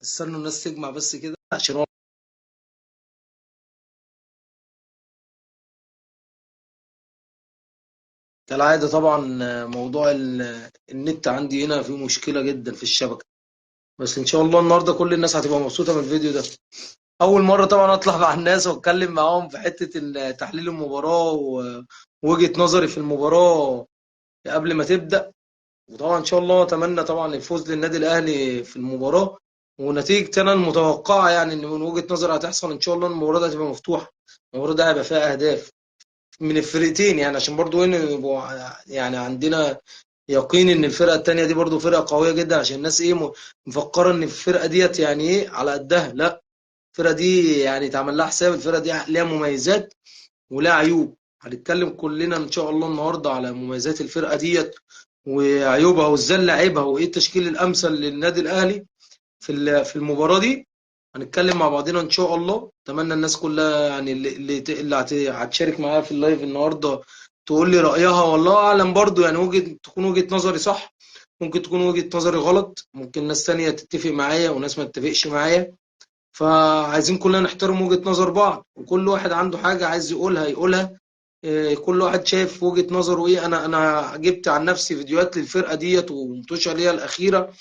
استنوا الناس تجمع بس كده عشان هو كالعادة طبعا موضوع النت عندي هنا فيه مشكلة جدا في الشبكة، بس ان شاء الله النهارده كل الناس هتبقى مبسوطة من الفيديو ده. اول مرة طبعا اطلع مع الناس واتكلم معاهم في حتة تحليل المباراة ووجهة نظري في المباراة قبل ما تبدأ. وطبعا ان شاء الله اتمنى طبعا الفوز للنادي الاهلي في المباراة، ونتيجة انا المتوقعة يعني ان من وجهة نظري هتحصل ان شاء الله المباراة دي هتبقى مفتوحة، المباراة دي هيبقى فيها اهداف من الفرقتين، يعني عشان برضو هنا يعني عندنا يقين ان الفرقة التانية دي برضو فرقة قوية جدا، عشان الناس ايه مفكرة ان الفرقة ديت يعني ايه على قدها. لا، الفرقة دي يعني اتعمل لها حساب، الفرقة دي ليها مميزات ولها عيوب. هنتكلم كلنا ان شاء الله النهارده على مميزات الفرقة ديت وعيوبها وازاي نلعبها وايه التشكيل الامثل للنادي الاهلي في المباراة دي. هنتكلم مع بعضنا ان شاء الله. اتمنى الناس كلها يعني اللي هتشارك معايا في اللايف النهارده تقول لي رايها، والله اعلم برضو يعني تكون وجهة نظري صح، ممكن تكون وجهة نظري غلط، ممكن ناس تانية تتفق معايا وناس ما تتفقش معايا. فعايزين كلنا نحترم وجهة نظر بعض، وكل واحد عنده حاجة عايز يقولها يقولها، كل واحد شايف وجهة نظره ايه. انا جبت عن نفسي فيديوهات للفرقة ديت ومتوشة ليها الأخيرة،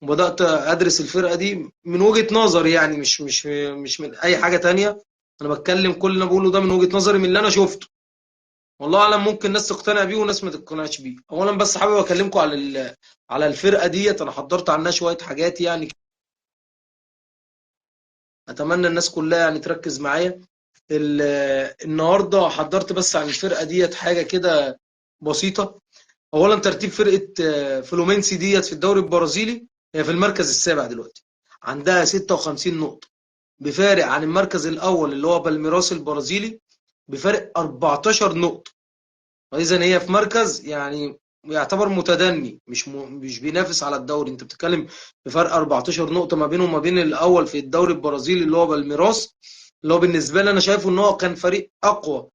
وبدأت أدرس الفرقة دي من وجهة نظري، يعني مش من أي حاجة تانية. أنا بتكلم كل اللي أنا بقوله ده من وجهة نظري، من اللي أنا شفته، والله أعلم ممكن ناس تقتنع بيه وناس ما تقتنعش بيه. أولا بس حابب أكلمكم على الفرقة ديت، أنا حضرت عنها شوية حاجات، يعني أتمنى الناس كلها يعني تركز معايا. النهارده حضرت بس عن الفرقة ديت حاجة كده بسيطة. أولا ترتيب فرقة فلومينسي ديت في الدوري البرازيلي، هي في المركز السابع دلوقتي، عندها 56 نقطة، بفارق عن المركز الأول اللي هو بالميراس البرازيلي بفارق 14 نقطة. فإذا هي في مركز يعني يعتبر متدني، مش بينافس على الدوري. انت بتتكلم بفرق 14 نقطة ما بينه وما بين الأول في الدوري البرازيلي اللي هو بالميراس، اللي هو بالنسبة لي أنا شايفه إن هو كان فريق أقوى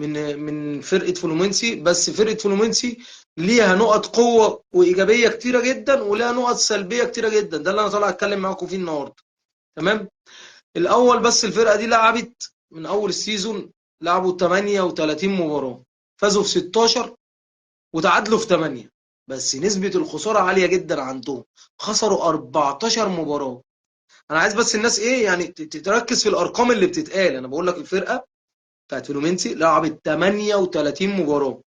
من فرقة فلومينسي، بس فرقة فلومينسي ليها نقط قوة وإيجابية كتيرة جدا وليها نقط سلبية كتيرة جدا. ده اللي أنا طالع أتكلم معاكم فيه النهاردة. تمام؟ الأول بس الفرقة دي لعبت من أول ال season، لعبوا 38 مباراة، فازوا في 16 وتعادلوا في 8، بس نسبة الخسارة عالية جدا عندهم، خسروا 14 مباراة. أنا عايز بس الناس إيه يعني تركز في الأرقام اللي بتتقال. أنا بقول لك الفرقة بتاعت فلومينسي لعبت 38 مباراة،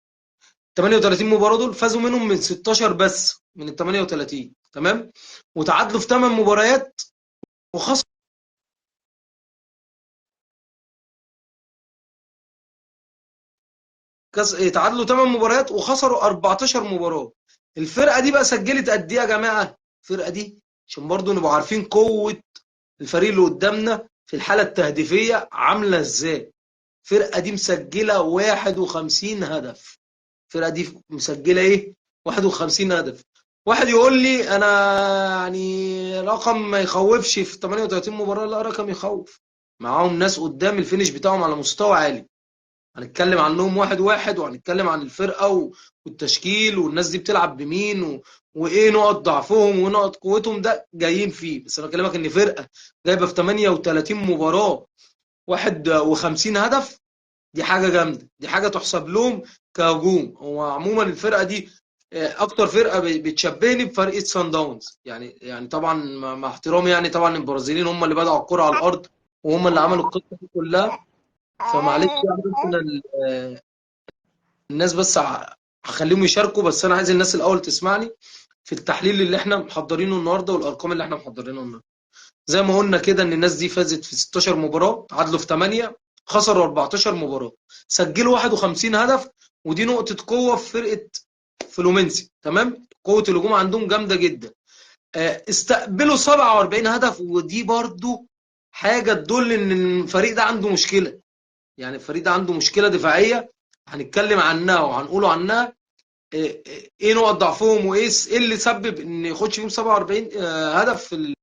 38 مباراة دول فازوا منهم من 16 بس من ال 38، تمام؟ وتعادلوا في 8 مباريات وخسروا تعادلوا 8 مباريات وخسروا 14 مباراة. الفرقة دي بقى سجلت قد ايه يا جماعة؟ الفرقة دي عشان برضو نبقى عارفين قوة الفريق اللي قدامنا في الحالة التهديفية عاملة ازاي. الفرقة دي مسجلة 51 هدف. الفرقة دي مسجلة ايه؟ 51 هدف. واحد يقول لي انا يعني رقم ما يخوفش في 38 مباراة، لا رقم يخوف. معاهم ناس قدام الفينش بتاعهم على مستوى عالي، هنتكلم عنهم واحد واحد، وهنتكلم عن الفرقة والتشكيل والناس دي بتلعب بمين وايه نقط ضعفهم ونقط قوتهم، ده جايين فيه. بس انا بكلمك ان فرقة جايبة في 38 مباراة 51 هدف، دي حاجة جامدة، دي حاجة تحسب لهم كهجوم. هو عموما الفرقة دي اكتر فرقة بتشبهني بفرقة سان داونز، يعني طبعا مع احترامي، يعني طبعا البرازيليين هم اللي بدأوا الكرة على الارض وهم اللي عملوا القصة دي كلها، فمعلش يعني الناس بس هخليهم يشاركوا، بس انا عايز الناس الاول تسمعني في التحليل اللي احنا محضرينه النهارده والارقام اللي احنا محضرينها النهارده. زي ما قلنا كده ان الناس دي فازت في 16 مباراة، تعادلوا في 8، خسروا 14 مباراة، سجلوا 51 هدف، ودي نقطة قوة في فرقه فلومينسي. تمام؟ قوة الهجوم عندهم جامدة جدا. استقبلوا 47 هدف، ودي برضو حاجة تدل ان الفريق ده عنده مشكلة، يعني الفريق ده عنده مشكلة دفاعية هنتكلم عنها وهنقوله عنها ايه نقط ضعفهم وايه اللي سبب ان يخش فيهم 47 هدف في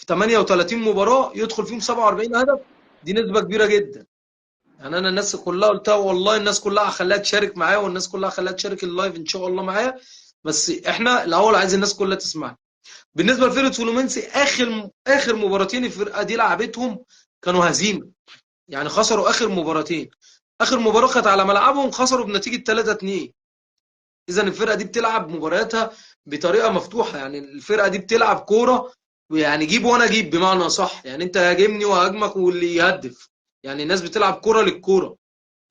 38 مباراة يدخل فيهم 47 هدف، دي نسبه كبيرة جدا. يعني انا الناس كلها قلتها والله، الناس كلها هخليها تشارك معايا والناس كلها هخليها تشارك ال live ان شاء الله معايا، بس احنا الاول عايز الناس كلها تسمعني. بالنسبة لفرقة فلومينسي، اخر مباراتين الفرقة دي لعبتهم كانوا هزيمة، يعني خسروا اخر مباراتين. اخر مباراة كانت على ملعبهم خسروا بنتيجة 3-2. اذا الفرقة دي بتلعب مبارياتها بطريقة مفتوحة، يعني الفرقة دي بتلعب كورة يعني جيب وانا اجيب بمعنى صح، يعني انت هاجمني وهاجمك واللي يهدف، يعني الناس بتلعب كورة للكورة،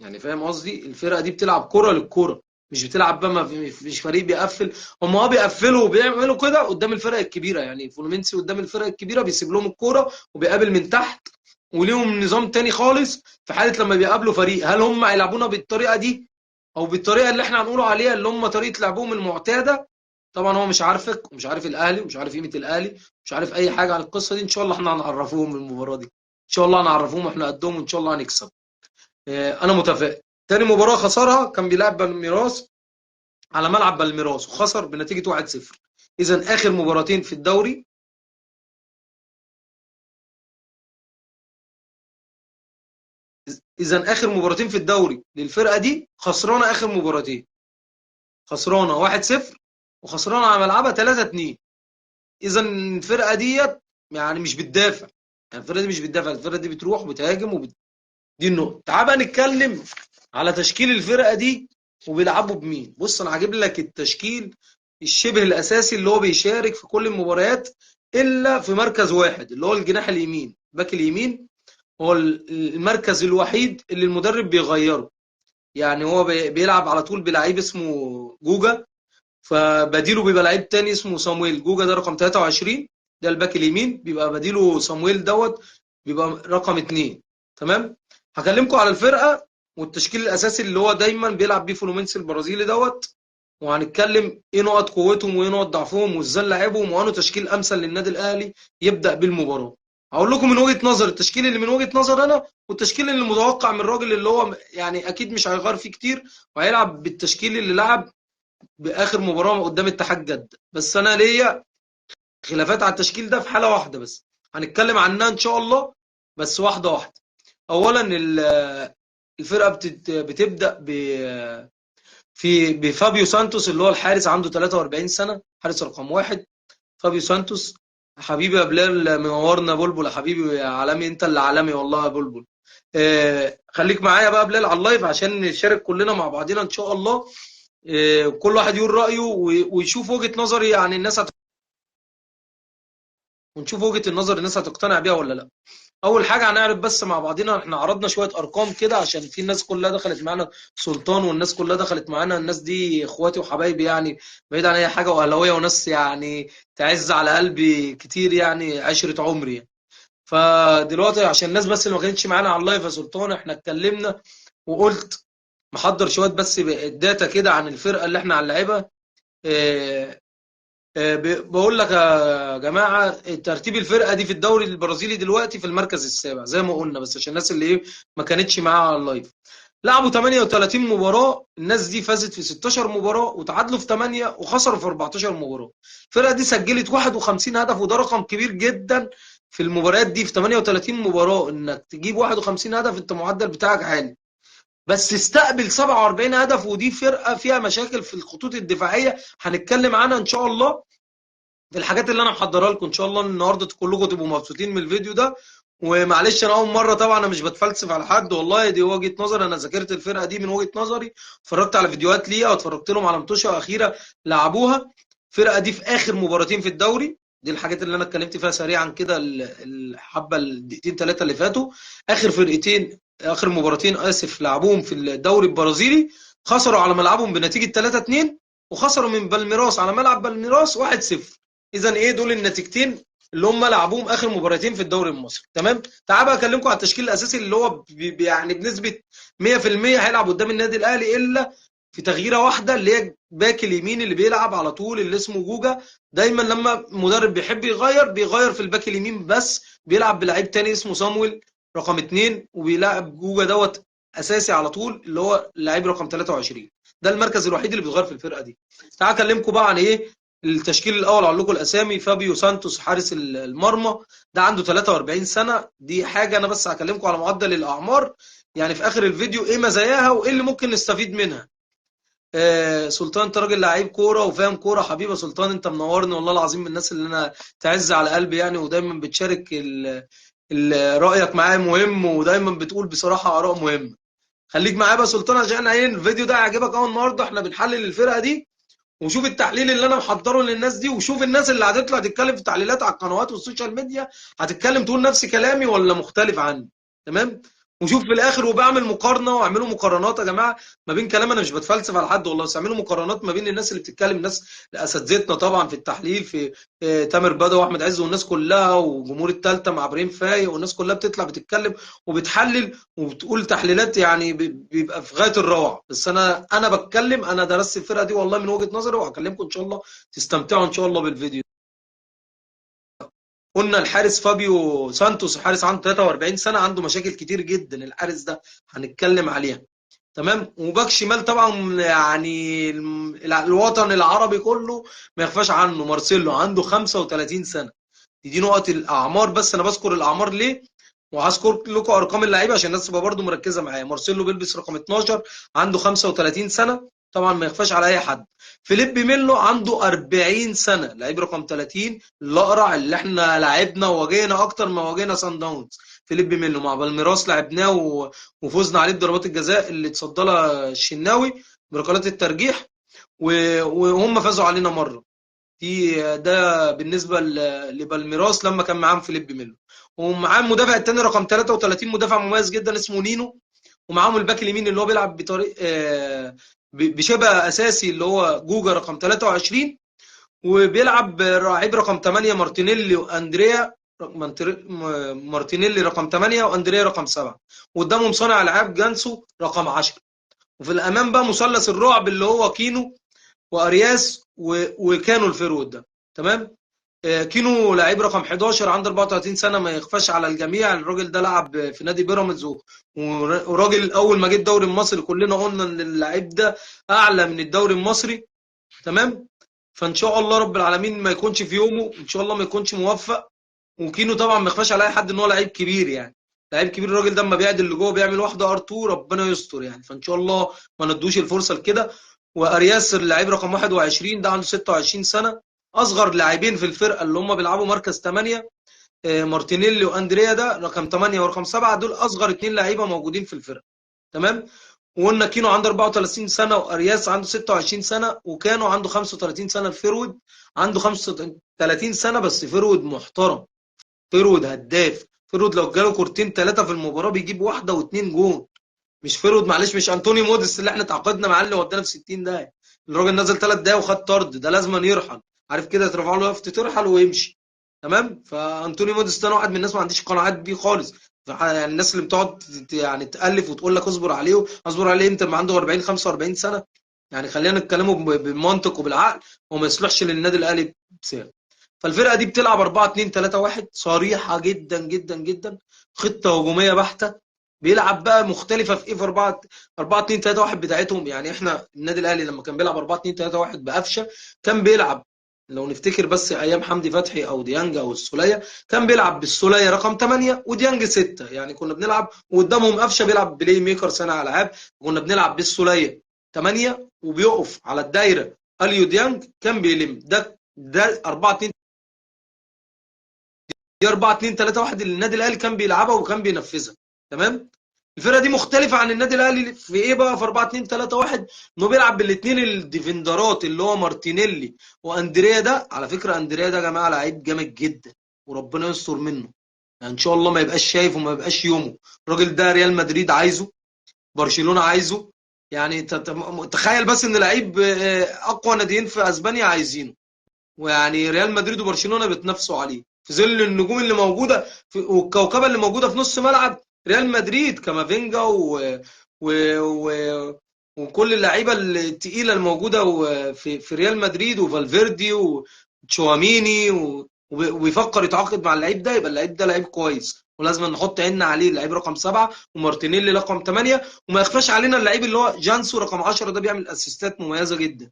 يعني فاهم قصدي؟ الفرقة دي بتلعب كورة للكورة، مش بتلعب بقى ما فيش فريق بيقفل، هم بيقفلوا وبيعملوا كده قدام الفرق الكبيرة، يعني فلومينسي قدام الفرق الكبيرة بيسيب لهم الكورة وبيقابل من تحت، وليهم نظام تاني خالص في حاله لما بيقابلوا فريق. هل هم هيلعبونا بالطريقة دي او بالطريقة اللي احنا هنقوله عليها اللي هم طريقه لعبهم المعتادة؟ طبعا هو مش عارفك ومش عارف الاهلي ومش عارف قيمة الاهلي، مش عارف اي حاجة عن القصة دي. ان شاء الله احنا هنعرفوهم المباراة دي، ان شاء الله هنعرفوهم احنا قدهم، وان شاء الله هنكسب. انا متفائل. تاني مباراة خسرها كان بيلعب بالميراس على ملعب بالميراس وخسر بنتيجة 1-0. اذا اخر مباراتين في الدوري، اذا اخر مباراتين في الدوري للفرقة دي خسرانة، اخر مباراتين خسرانة 1-0 وخسرانه على ملعبها 3-2. اذا الفرقة ديت يعني مش بتدافع، يعني الفرقة دي مش بتدافع، الفرقة دي بتروح وبتهاجم دي النقطة. تعال بقى نتكلم على تشكيل الفرقة دي وبيلعبوا بمين. بص انا هجيب لك التشكيل الشبه الاساسي اللي هو بيشارك في كل المباريات الا في مركز واحد اللي هو الجناح اليمين، باك اليمين هو المركز الوحيد اللي المدرب بيغيره، يعني هو بيلعب على طول بلعيب اسمه جوجا، فبديله بيبقى لعيب تاني اسمه صامويل. جوجا ده رقم 23، ده الباك اليمين، بيبقى بديله صامويل دوت بيبقى رقم 2. تمام؟ هكلمكم على الفرقة والتشكيل الاساسي اللي هو دايما بيلعب بيه فلومينسي البرازيلي دوت، وهنتكلم ايه نقط قوتهم وايه نقط ضعفهم وازاي لعبهم وانه تشكيل امثل للنادي الاهلي يبدا بالمباراة. هقول لكم من وجهه نظر التشكيل اللي من وجهه نظر انا، والتشكيل اللي متوقع من الراجل اللي هو يعني اكيد مش هيغير فيه كتير وهيلعب بالتشكيل اللي لعب باخر مباراة قدام اتحاد جده. بس انا ليا خلافات على التشكيل ده في حاله واحدة بس هنتكلم عنها ان شاء الله، بس واحدة واحدة. اولا الفرقة بتبدا بفابيو سانتوس اللي هو الحارس، عنده 43 سنة، حارس رقم 1 فابيو سانتوس. حبيبي يا بلال منورنا بلبل، يا حبيبي يا عالمي، انت اللي عالمي والله يا بلبل. خليك معايا بقى بلال على ال live عشان نشارك كلنا مع بعضنا ان شاء الله، كل واحد يقول رايه ويشوف وجهه نظري، يعني الناس ونشوف وجهه النظر الناس هتقتنع بيها ولا لا. اول حاجة هنعرف بس مع بعضنا، احنا عرضنا شوية ارقام كده عشان في الناس كلها دخلت معانا، سلطان والناس كلها دخلت معانا، الناس دي اخواتي وحبايبي يعني بعيد عن اي حاجة، واهلاويه وناس يعني تعز على قلبي كتير، يعني عشرة عمري يعني. فدلوقتي عشان الناس بس اللي ما كانتش معانا على ال live يا سلطان، احنا اتكلمنا وقلت محضر شوية بس data كده عن الفرقة اللي احنا هنلاعبها. بقول لك يا جماعة ترتيب الفرقة دي في الدوري البرازيلي دلوقتي في المركز السابع زي ما قلنا، بس عشان الناس اللي ايه ما كانتش معاها على ال live. لعبوا 38 مباراة، الناس دي فازت في 16 مباراة وتعادلوا في 8 وخسروا في 14 مباراة. الفرقة دي سجلت 51 هدف، وده رقم كبير جدا في المباريات دي، في 38 مباراة انك تجيب 51 هدف انت معدل بتاعك عالي. بس استقبل 47 هدف، ودي فرقه فيها مشاكل في الخطوط الدفاعية هنتكلم عنها ان شاء الله في الحاجات اللي انا محضرها لكم ان شاء الله النهارده. كلكم تبقوا مبسوطين من الفيديو ده. ومعلش انا اول مرة طبعا انا مش بتفلسف على حد والله، دي وجهه نظر، انا ذاكرت الفرقة دي من وجهه نظري، اتفرجت على فيديوهات ليها واتفرجت لهم على ماتشات اخيرة لعبوها. الفرقة دي في اخر مباراتين في الدوري، دي الحاجات اللي انا اتكلمت فيها سريعا كده الحبة الدقيقتين ثلاثة اللي فاتوا. اخر فرقتين، اخر مباراتين اسف، لعبوهم في الدوري البرازيلي، خسروا على ملعبهم بنتيجة 3-2، وخسروا من بالميراس على ملعب بالميراس 1-0. اذا ايه دول النتيجتين اللي هم لعبوهم اخر مباراتين في الدوري المصري. تمام، تعال بقى اكلمكم على التشكيل الاساسي اللي هو يعني بنسبة 100% هيلعب قدام النادي الاهلي، الا في تغييره واحدة اللي هي باك اليمين اللي بيلعب على طول اللي اسمه جوجا. دايما لما المدرب بيحب يغير بيغير في الباك اليمين، بس بيلعب بلعيب تاني اسمه صامويل رقم 2، وبيلعب جوجا دوت اساسي على طول اللي هو اللعيب رقم 23. ده المركز الوحيد اللي بيتغير في الفرقة دي. تعال اكلمكم بقى عن ايه التشكيل الاول، اقول لكم الاسامي. فابيو سانتوس حارس المرمى، ده عنده 43 سنة. دي حاجة انا بس هكلمكم على معدل الاعمار يعني في اخر الفيديو ايه مزاياها وايه اللي ممكن نستفيد منها. سلطان انت راجل لعيب كورة وفاهم كورة، حبيبي سلطان انت منورني والله العظيم، من الناس اللي انا تعز على قلبي يعني، ودايما بتشارك رايك معايا مهم، ودايما بتقول بصراحة اراء مهمة. خليك معايا بقى سلطان عشان ايه الفيديو ده هيعجبك قوي. النهارده احنا بنحلل الفرقة دي، وشوف التحليل اللي انا محضرة للناس دي، وشوف الناس اللي هتطلع تتكلم في تحليلات على القنوات وال social media هتتكلم تقول نفس كلامي ولا مختلف عني، تمام؟ وشوف في الاخر، وبعمل مقارنة، واعملوا مقارنات يا جماعة ما بين كلام، انا مش بتفلسف على حد والله، بس اعملوا مقارنات ما بين الناس اللي بتتكلم، الناس اساتذتنا طبعا في التحليل، في تامر بدوي واحمد عز والناس كلها، وجمهور الثالثة مع ابراهيم فايق، والناس كلها بتطلع بتتكلم وبتحلل وبتقول تحليلات يعني بيبقى في غاية الروعة. بس انا بتكلم، انا درست الفرقة دي والله من وجهه نظري، وهكلمكم ان شاء الله تستمتعوا ان شاء الله بالفيديو. قلنا الحارس فابيو سانتوس، حارس عنده 43 سنة، عنده مشاكل كتير جدا الحارس ده، هنتكلم عليها، تمام؟ وباك شمال طبعا يعني الوطن العربي كله ما يخفاش عنه، مارسيلو عنده 35 سنة. دي نقط الاعمار، بس انا بذكر الاعمار ليه، وهذكر لكم ارقام اللعيبة عشان الناس تبقى برده مركزه معايا. مارسيلو بيلبس رقم 12، عنده 35 سنة، طبعا ما يخفاش على اي حد. فيليب ميلو عنده 40 سنة، لعيب رقم 30، الاقرع اللي احنا لعبنا وواجهنا اكتر ما واجهنا سان داونز. فيليب ميلو مع بالميراس لعبناه وفوزنا عليه بضربات الجزاء اللي اتصدى لها الشناوي بركلات الترجيح، وهم فازوا علينا مرة. دي ده بالنسبة لبالميراس لما كان معاهم فيليب ميلو. ومعاه المدافع الثاني رقم 33، مدافع مميز جدا اسمه نينو، ومعاهم الباك اليمين اللي هو بيلعب بطريق بشبه اساسي اللي هو جوجا رقم 23، وبيلعب لعيب رقم 8 مارتينيلي واندريا، مارتينيلي رقم 8 واندريا رقم 7، وقدامهم صانع العاب جانسو رقم 10. وفي الامام بقى مثلث الرعب اللي هو كينو وارياس وكانو ال forward ده، تمام؟ كينو لعيب رقم 11 عنده 34 سنة، ما يخفاش على الجميع، الراجل ده لعب في نادي بيراميدز، وراجل اول ما جه الدوري المصري كلنا قلنا ان اللعيب ده اعلى من الدوري المصري، تمام؟ فان شاء الله رب العالمين ما يكونش في يومه، ان شاء الله ما يكونش موفق. وكينو طبعا ما يخفاش على اي حد ان هو لعيب كبير يعني، لعيب كبير الراجل ده، اما بيعدل اللي جوه بيعمل واحدة R2 ربنا يستر يعني، فان شاء الله ما ندوش الفرصة لكده. وارياس اللعيب رقم 21 ده عنده 26 سنة، اصغر لاعبين في الفرقة اللي هم بيلعبوا مركز 8، مارتينيلي واندريا ده رقم 8 ورقم 7، دول اصغر اثنين لعيبة موجودين في الفرقة، تمام؟ وقلنا كينو عنده 34 سنة، وارياس عنده 26 سنة، وكانو عنده 35 سنة. ال forward عنده 35 سنة بس forward محترم، forward هداف، forward لو جاله كورتين ثلاثة في المباراة بيجيب واحدة واثنين جون، مش forward معلش، مش انطوني موديس اللي احنا تعاقدنا معاه اللي ودانا في 60 دقيقة، الراجل نزل 3 دقايق وخد طرد، ده لازم يرحل، عارف كده، ترفع له يافطة ترحل ويمشي، تمام؟ فانطوني موديس ده انا واحد من الناس ما عنديش قناعات بيه خالص، يعني الناس اللي بتقعد يعني تالف وتقول لك اصبر عليه، اصبر عليه امتى ما عنده 40 45 سنة، يعني خلينا نتكلموا بالمنطق وبالعقل، وما يصلحش للنادي الاهلي بسعر. فالفرقه دي بتلعب 4-2-3-1 صريحه جدا جدا جدا، خطه هجومية بحته، بيلعب بقى مختلفة في ايه، في 4-2-3-1 بتاعتهم. يعني احنا النادي الاهلي لما كان بيلعب 4-2-3-1 بقفشه كان بيلعب، لو نفتكر بس ايام حمدي فتحي او ديانج او السوليه، كان بيلعب بالسوليه رقم 8 وديانج 6، يعني كنا بنلعب وقدامهم قفشه بيلعب playmaker صانع العاب، كنا بنلعب بالسوليه 8 وبيقف على الدايرة اليو ديانج كان بيلم. ده 4-2 دي 4-2-3-1 اللي النادي الاهلي كان بيلعبها وكان بينفذها، تمام؟ الفرقة دي مختلفة عن النادي الاهلي في ايه بقى؟ في 4-2-3-1 انه بيلعب بالاثنين ال defender ات اللي هو مارتينيلي واندريا. ده على فكرة اندريا ده يا جماعة لعيب جامد جدا وربنا يستر منه، يعني ان شاء الله ما يبقاش شايف وما يبقاش يومه. الراجل ده ريال مدريد عايزه، برشلونة عايزه، يعني تخيل بس ان لعيب اقوى ناديين في اسبانيا عايزينه، ويعني ريال مدريد وبرشلونة بيتنافسوا عليه في ظل النجوم اللي موجودة والكوكبه اللي موجودة في نص ملعب ريال مدريد، كامافينجا وكل اللعيبة الثقيلة الموجودة في ريال مدريد، وفالفيردي وتشواميني، وبيفكر يتعاقد مع اللعيب ده، يبقى اللعيب ده لعيب كويس ولازم نحط عيننا عليه. اللعيب رقم 7 ومارتينيلي رقم 8، وما يخفاش علينا اللعيب اللي هو جانسو رقم 10 ده بيعمل assist ات مميزة جدا.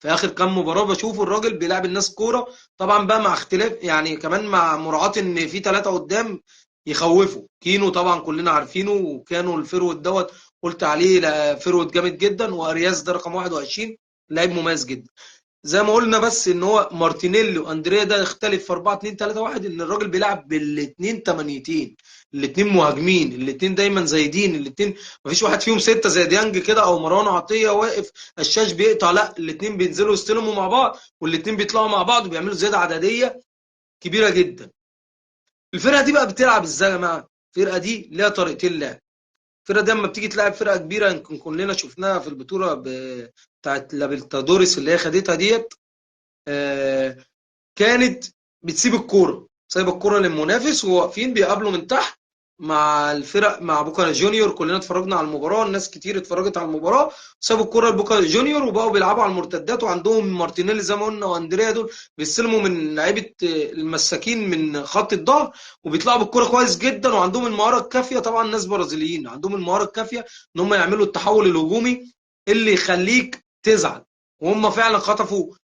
في اخر كام مباراة بشوفه الراجل بيلعب الناس كورة، طبعا بقى مع اختلاف يعني كمان مع مراعاة ان في 3 قدام يخوفوا. كينو طبعا كلنا عارفينه، وكانوا ال forward دوت قلت عليه forward جامد جدا، وارياس ده رقم 21 لعيب مميز جدا. زي ما قلنا بس ان هو مارتينيلي واندريا ده يختلف في 4 2 3 1، ان الراجل بيلعب بالاثنين تمانيتين، الاثنين مهاجمين، الاثنين دايما زايدين، الاثنين مفيش واحد فيهم ستة زي ديانج كده او مروان عطية واقف الشاش بيقطع، لا الاثنين بينزلوا يستلموا مع بعض، والاثنين بيطلعوا مع بعض وبيعملوا زيادة عددية كبيرة جدا. الفرقة دي بقى بتلعب ازاي يا جماعة؟ الفرقة دي ليها طريقتين لعب. الفرقة دي لما بتيجي تلعب فرقه كبيرة، يمكن كلنا شفناها في البطولة بتاعت لابلتادوريس اللي هي خدتها ديت، كانت بتسيب الكورة، سايبه الكورة للمنافس وواقفين بيقابلوا من تحت مع الفرق، مع بوكا جونيور. كلنا اتفرجنا على المباراة، الناس كتير اتفرجت على المباراة، سابوا الكورة لبوكا جونيور وبقوا بيلعبوا على المرتدات، وعندهم مارتينيلي زي ما قلنا واندريا دول بيستلموا من لعيبة المساكين من خط الظهر وبيطلعوا بالكورة كويس جدا، وعندهم المهارة الكافيه، طبعا ناس برازيليين عندهم المهارة الكافيه ان هم يعملوا التحول الهجومي اللي يخليك تزعل، وهم فعلا خطفوا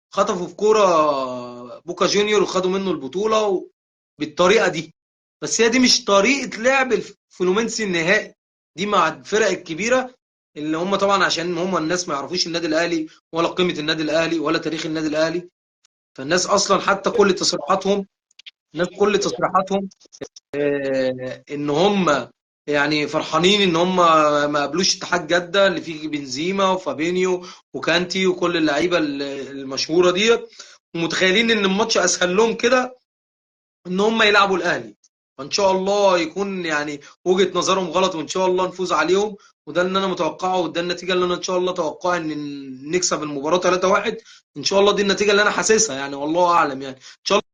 في كورة بوكا جونيور وخدوا منه البطولة بالطريقة دي. بس هي دي مش طريقه لعب الفلومنسي النهائي دي مع الفرق الكبيرة اللي هم طبعا عشان هم الناس ما يعرفوش النادي الاهلي ولا قيمة النادي الاهلي ولا تاريخ النادي الاهلي، فالناس اصلا حتى كل تصريحاتهم، الناس كل تصريحاتهم ان هم يعني فرحانين ان هم ما قابلوش اتحاد جده اللي فيه بنزيما وفابينيو وكانتي وكل اللعيبة المشهورة ديت، ومتخيلين ان الماتش اسهل لهم كده ان هم يلعبوا الاهلي. فان شاء الله يكون يعني وجهه نظرهم غلط، وان شاء الله نفوز عليهم، وده اللي انا متوقعه، وده النتيجة اللي انا ان شاء الله توقعها، ان نكسب المباراة 3-1 ان شاء الله. دي النتيجة اللي انا حاسسها يعني، والله اعلم يعني ان شاء الله.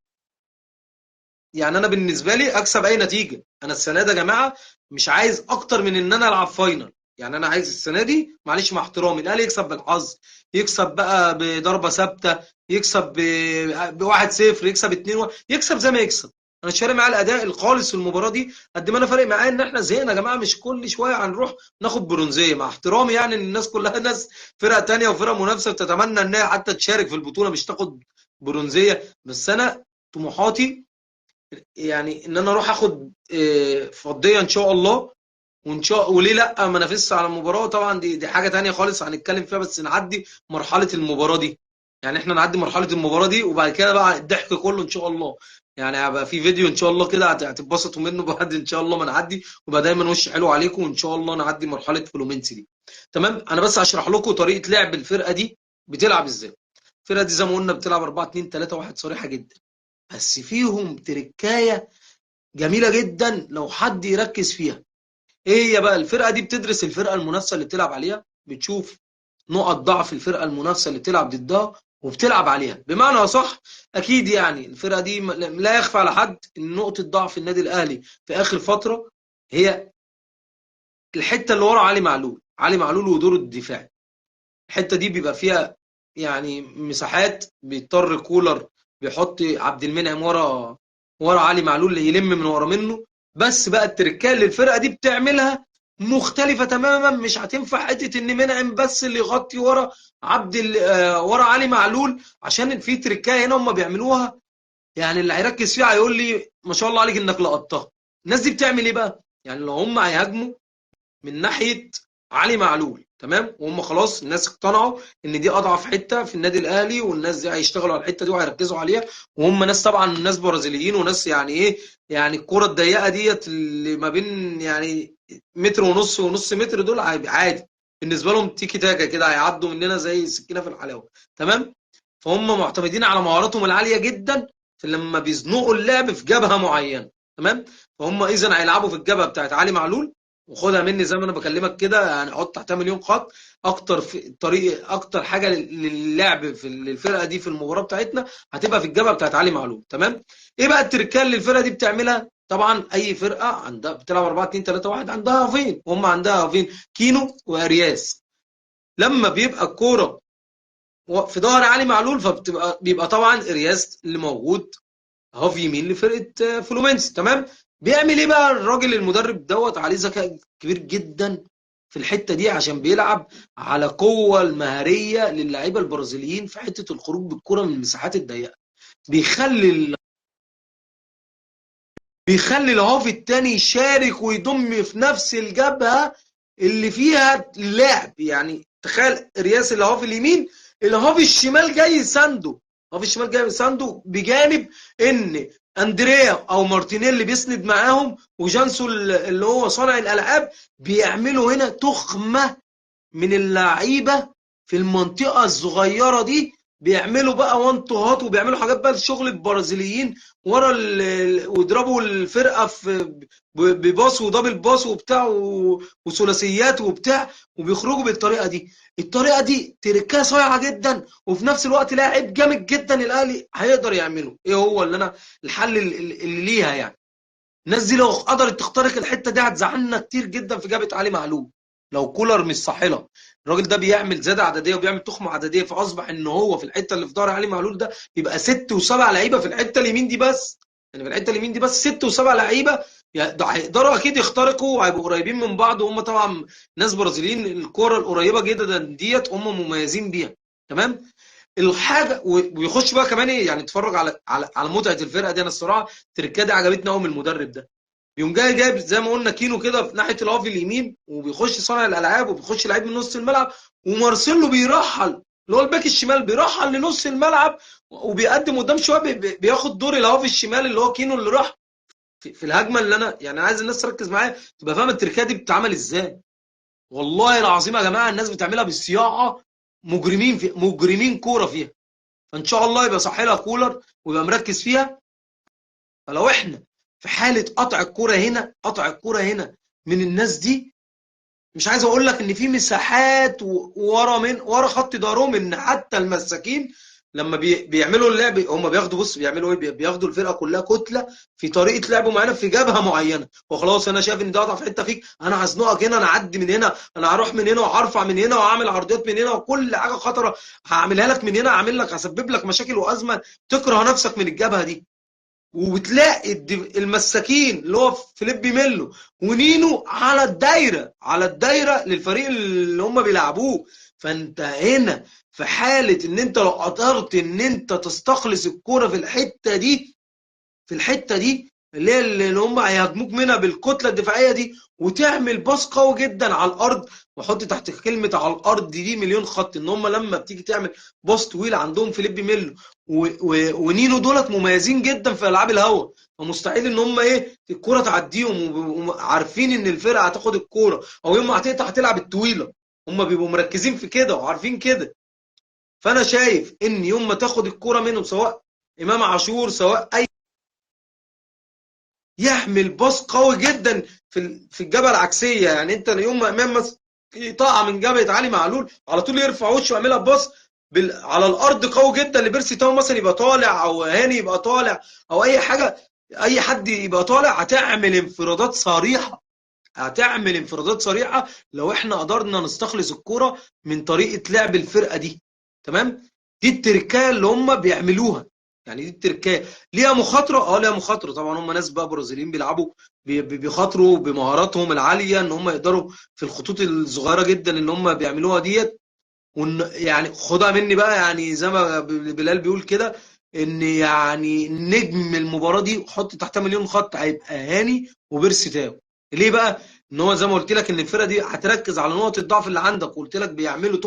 يعني انا بالنسبة لي اكسب اي نتيجة. انا السنة دي يا جماعة مش عايز اكتر من ان انا العب final، يعني انا عايز السنة دي معلش مع احترامي الاهلي يكسب بالحظ، يكسب بقى بضربه ثابتة، يكسب ب 1-0، يكسب 2-1، يكسب زي ما يكسب. انا مش فارق معايا الاداء الخالص في المباراة دي قد ما انا فارق معايا ان احنا زهقنا يا جماعة، مش كل شوية هنروح ناخد برونزيه. مع احترامي يعني ان الناس كلها ناس فرق ثانية وفرق منافسه بتتمنى انها حتى تشارك في البطولة مش تاخد برونزيه، بس انا طموحاتي يعني ان انا اروح اخد فضية ان شاء الله، وان شاء وليه لا ما نافسش على المباراة. طبعا دي حاجة ثانية خالص هنتكلم فيها، بس نعدي مرحلة المباراة دي، يعني احنا نعدي مرحلة المباراة دي وبعد كده بقى الضحك كله ان شاء الله. يعني هيبقى في فيديو ان شاء الله كده هتتبسطوا منه بعد ان شاء الله ما نعدي، وبقى دايما وش حلو عليكم، وان شاء الله نعدي مرحلة فلومنسي دي. تمام، انا بس هشرح لكم طريقه لعب الفرقة دي بتلعب ازاي. الفرقة دي زي ما قلنا بتلعب 4-2-3-1 صريحه جدا، بس فيهم تركايه جميلة جدا لو حد يركز فيها. ايه هي بقى؟ الفرقة دي بتدرس الفرقة المنافسة اللي بتلعب عليها، بتشوف نقط ضعف الفرقة المنافسة اللي بتلعب ضدها وبتلعب عليها. بمعنى صح اكيد يعني الفرقة دي لا يخفى على حد ان نقطة ضعف النادي الاهلي في اخر فترة هي الحتة اللي ورا علي معلول، علي معلول ودوره الدفاعي. الحتة دي بيبقى فيها يعني مساحات، بيضطر كولر بيحط عبد المنعم ورا علي معلول اللي يلم من ورا منه. بس بقى التركة اللي الفرقة دي بتعملها مختلفة تماما، مش هتنفع حتة ان منعم بس اللي يغطي ورا ورا علي معلول، عشان في تركايه هنا هم بيعملوها يعني اللي هيركز فيها هيقول لي ما شاء الله عليك انك لقطتها. الناس دي بتعمل ايه بقى؟ يعني لو هم هيهاجموا من ناحية علي معلول، تمام، وهم خلاص الناس اقتنعوا ان دي اضعف حتة في النادي الاهلي، والناس دي هيشتغلوا على الحتة دي وهيركزوا عليها، وهم ناس طبعا ناس برازيليين وناس يعني ايه، يعني الكره الضيقه ديت اللي ما بين يعني متر ونص ونص متر دول عادي بالنسبة لهم، تيكي تاكا كده هيعدوا مننا زي السكينة في الحلاوة، تمام. فهم معتمدين على مهاراتهم العالية جدا في لما بيزنقوا اللعب في جبهة معينة، تمام. فهم اذا هيلعبوا في الجبهة بتاعت علي معلول، وخدها مني زي ما انا بكلمك كده، يعني حط تحتها مليون خط. اكتر في طريق، اكتر حاجة للعب في الفرقة دي في المباراة بتاعتنا هتبقى في الجبهة بتاعت علي معلول، تمام. ايه بقى التركية اللي الفرقة دي بتعملها؟ طبعا اي فرقه عندها بتلعب 4-2-3-1 عندها هافين، وهم عندها هافين كينو وارياس. لما بيبقى الكورة في ظهر علي معلول فبتبقى بيبقى طبعا ارياس اللي موجود half يمين لفرقة فلومنس، تمام. بيعمل ايه بقى الراجل المدرب دوت؟ عليه ذكاء كبير جدا في الحتة دي، عشان بيلعب على قوة المهاريه للاعيبه البرازيليين في حتة الخروج بالكرة من المساحات الضيقه. بيخلي ال half الثاني يشارك ويضم في نفس الجبهة اللي فيها لعب. يعني تخيل رياس اللي هو في اليمين، اللي هو في الشمال جاي ساندو، هو في الشمال جاي ساندو، بجانب ان اندريا او مارتينيلي بيسند معاهم، وجانسو اللي هو صانع الالعاب. بيعملوا هنا تخمة من اللعيبة في المنطقة الصغيرة دي، بيعملوا بقى one two هات، وبيعملوا حاجات بقى شغل البرازيليين ورا ويضربوا الفرقة في بباص و double pass وبتاع وثلاثيات وبتاع، وبيخرجوا بالطريقة دي. الطريقة دي تركها صايعه جدا، وفي نفس الوقت لاعب جامد جدا الاهلي هيقدر يعمله. ايه هو اللي انا الحل اللي ليها يعني؟ الناس دي لو قدرت تخترق الحتة دي هتزعلنا كتير جدا في جبهة علي معلول. لو كولر مش صاحله، الراجل ده بيعمل زيادة عددية وبيعمل تخمة عددية، فاصبح ان هو في الحتة اللي في ظهر علي معلول ده يبقى 6 و7 لعيبة في الحتة اليمين دي بس. يعني في الحتة اليمين دي بس 6 و7 لعيبة هيقدروا اكيد يخترقوا وهيبقوا قريبين من بعض، وهم طبعا ناس برازيليين الكورة القريبة جدا ديت هم مميزين بيها. تمام الحاجة. ويخش بقى كمان ايه يعني، اتفرج على على على متعه الفرقة دي. انا الصراحة التركية دي عجبتني قوي من المدرب ده. بيقوم جاي جايب زي ما قلنا كينو كده في ناحية الهاف اليمين، وبيخش صانع الالعاب، وبيخش لعيب من نص الملعب، ومارسيلو بيرحل اللي هو الباك الشمال، بيرحل لنص الملعب وبيقدم قدام شوية، بياخد دور الهاف الشمال اللي هو كينو اللي راح في الهجمة. اللي انا يعني عايز الناس تركز معايا تبقى فاهمه التركية دي بتتعمل ازاي. والله العظيم يا جماعة الناس بتعملها بالصياعه، مجرمين في مجرمين كورة فيها. فان شاء الله يبقى صاحي لها كولر ويبقى مركز فيها. فلو احنا في حاله قطع الكورة هنا، قطع الكورة هنا من الناس دي، مش عايز اقول لك ان في مساحات ورا من ورا خط ظهرهم، ان حتى المساكين لما بيعملوا اللعب هم بياخدوا، بص بيعملوا ايه، بياخدوا الفرقة كلها كتلة في طريقه لعب معينة في جبهة معينة، وخلاص انا شايف ان ده اضعف حتة فيك، انا هزنقك هنا، انا هعدي من هنا، انا هروح من هنا، وهرفع من هنا، وهعمل عرضيات من هنا، وكل حاجة خطره هعملها لك من هنا، هعمل لك، هسبب لك مشاكل وازمة تكره نفسك من الجبهة دي. وبتلاقي المساكين اللي هو فيليبي ميلو ونينو على الدايرة، على الدايرة للفريق اللي هم بيلعبوه. فانت هنا في حاله ان انت لو قدرت ان انت تستخلص الكورة في الحتة دي، في الحتة دي اللي هي اللي هم هيهاجموك منها بالكتله الدفاعية دي، وتعمل باص قوي جدا على الارض، وحط تحت كلمة على الارض دي مليون خط، ان هم لما بتيجي تعمل باص طويل عندهم فيليبي ميلو ونينو دولت مميزين جدا في العاب الهواء، فمستحيل ان هم ايه الكورة تعديهم، وعارفين ان الفرقة هتاخد الكورة او يوم ما هتقطع هتلعب الطويلة، هم بيبقوا مركزين في كده وعارفين كده. فانا شايف ان يوم ما تاخد الكورة منهم سواء امام عاشور سواء اي، يحمل باص قوي جدا في الجبهة العكسيه. يعني انت يوم ما امام يطلع من جبهة علي معلول على طول يرفع وشه ويعملها باص على الارض قوي جدا لبيرسي تاو مثلا يبقى طالع، او هاني يبقى طالع، او اي حاجة اي حد يبقى طالع، هتعمل انفرادات صريحه، هتعمل انفرادات صريحه لو احنا قدرنا نستخلص الكورة من طريقه لعب الفرقة دي. تمام، دي التركية اللي هم بيعملوها. يعني دي التركية ليها مخاطره، ليها مخاطره طبعا، هم ناس بقى برازيليين بيلعبوا بيخاطروا بمهاراتهم العالية ان هم يقدروا في الخطوط الصغيرة جدا اللي هم بيعملوها ديت. يعني خدها مني بقى، يعني زي ما بلال بيقول كده ان يعني نجم المباراة دي حط تحتها مليون خط هيبقى هاني وبيرسي تاو. ليه بقى؟ ان هو زي ما قلت لك ان الفرقة دي هتركز على نقط الضعف اللي عندك، وقلت لك بيعملوا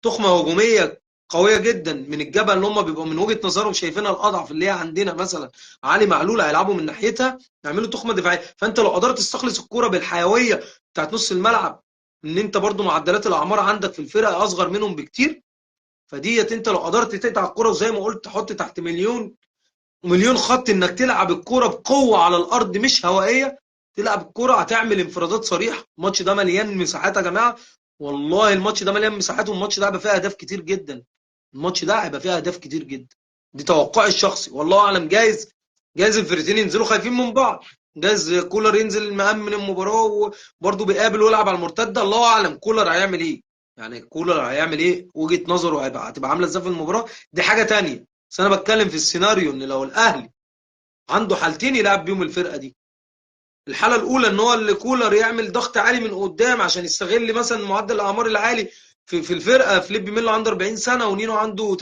تخمة هجومية قوية جدا من الجبهة اللي هم بيبقوا من وجهه نظرهم شايفينها الاضعف اللي هي عندنا مثلا علي معلول هيلعبوا من ناحيتها، يعملوا تخمة دفاعية. فانت لو قدرت تستخلص الكورة بالحيويه بتاعت نص الملعب، ان انت برضو معدلات الاعمار عندك في الفرقة اصغر منهم بكتير، فديت انت لو قدرت تقطع الكورة وزي ما قلت تحط تحت مليون خط انك تلعب الكورة بقوة على الارض مش هوائية، تلعب الكورة هتعمل انفرادات صريحه. الماتش ده مليان مساحات يا جماعة، والله الماتش ده مليان مساحات، والماتش ده هيبقى فيه اهداف كتير جدا. الماتش ده هيبقى فيه اهداف كتير جدا، دي توقعي الشخصي والله اعلم. جايز الفرقتين ينزلوا خايفين من بعض، جايز كولر ينزل مأمن المباراة وبرده بيقابل ويلعب على المرتدة، الله اعلم كولر هيعمل ايه. يعني كولر هيعمل ايه، وجهه نظره هتبقى عامله ازاي في المباراة، دي حاجة ثانية. بس انا بتكلم في السيناريو ان لو الاهلي عنده حالتين يلعب بيهم الفرقة دي. الحالة الاولى ان هو اللي كولر يعمل ضغط عالي من قدام عشان يستغل مثلا معدل الاعمار العالي في الفرقة. فيليبي ميلو عنده 40 سنة، ونينو عنده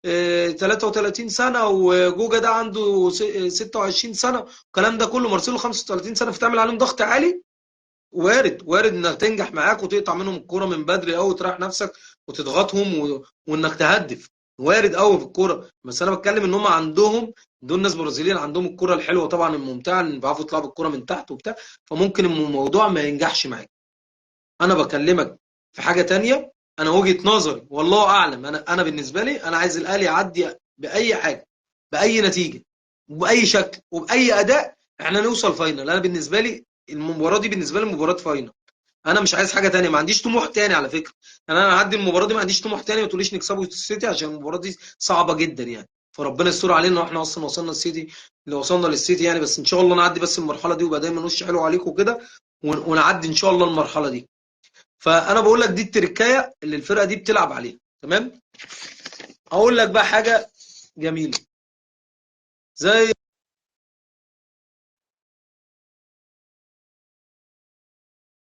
33 سنة، وجوجا ده عنده 26 سنة، الكلام ده كله، مارسيلو 35 سنة، فتعمل عليهم ضغط عالي. وارد، وارد انك تنجح معاك وتقطع منهم الكورة من بدري قوي وتريح نفسك وتضغطهم وانك تهدف، وارد قوي في الكورة. بس انا بتكلم ان هم عندهم دول ناس برازيليين عندهم الكورة الحلوة طبعا الممتعة اللي بيعرفوا يطلعوا بالكورة من تحت وبتاع، فممكن الموضوع ما ينجحش معاك. انا بكلمك في حاجة تانية، انا وجهه نظري والله اعلم، انا بالنسبة لي انا عايز الاهلي يعدي باي حاجة، باي نتيجة، وباي شكل، وباي اداء، احنا نوصل final. انا بالنسبة لي المباراة دي بالنسبة لي مباراة final، انا مش عايز حاجة تانية، ما عنديش طموح تاني على فكرة. انا هعدي المباراة دي ما عنديش طموح تاني، ما تقوليش نكسبه السيتي عشان المباراة دي صعبة جدا يعني، فربنا يستر علينا واحنا اصلا وصلنا السيتي اللي وصلنا للسيتي يعني، بس ان شاء الله نعدي بس المرحلة دي ويبقى دايما وش حلو عليكم كده ونعدي ان شاء الله المرحلة دي. فانا بقول لك دي التركايه اللي الفرقة دي بتلعب عليها، تمام؟ اقول لك بقى حاجة جميلة زي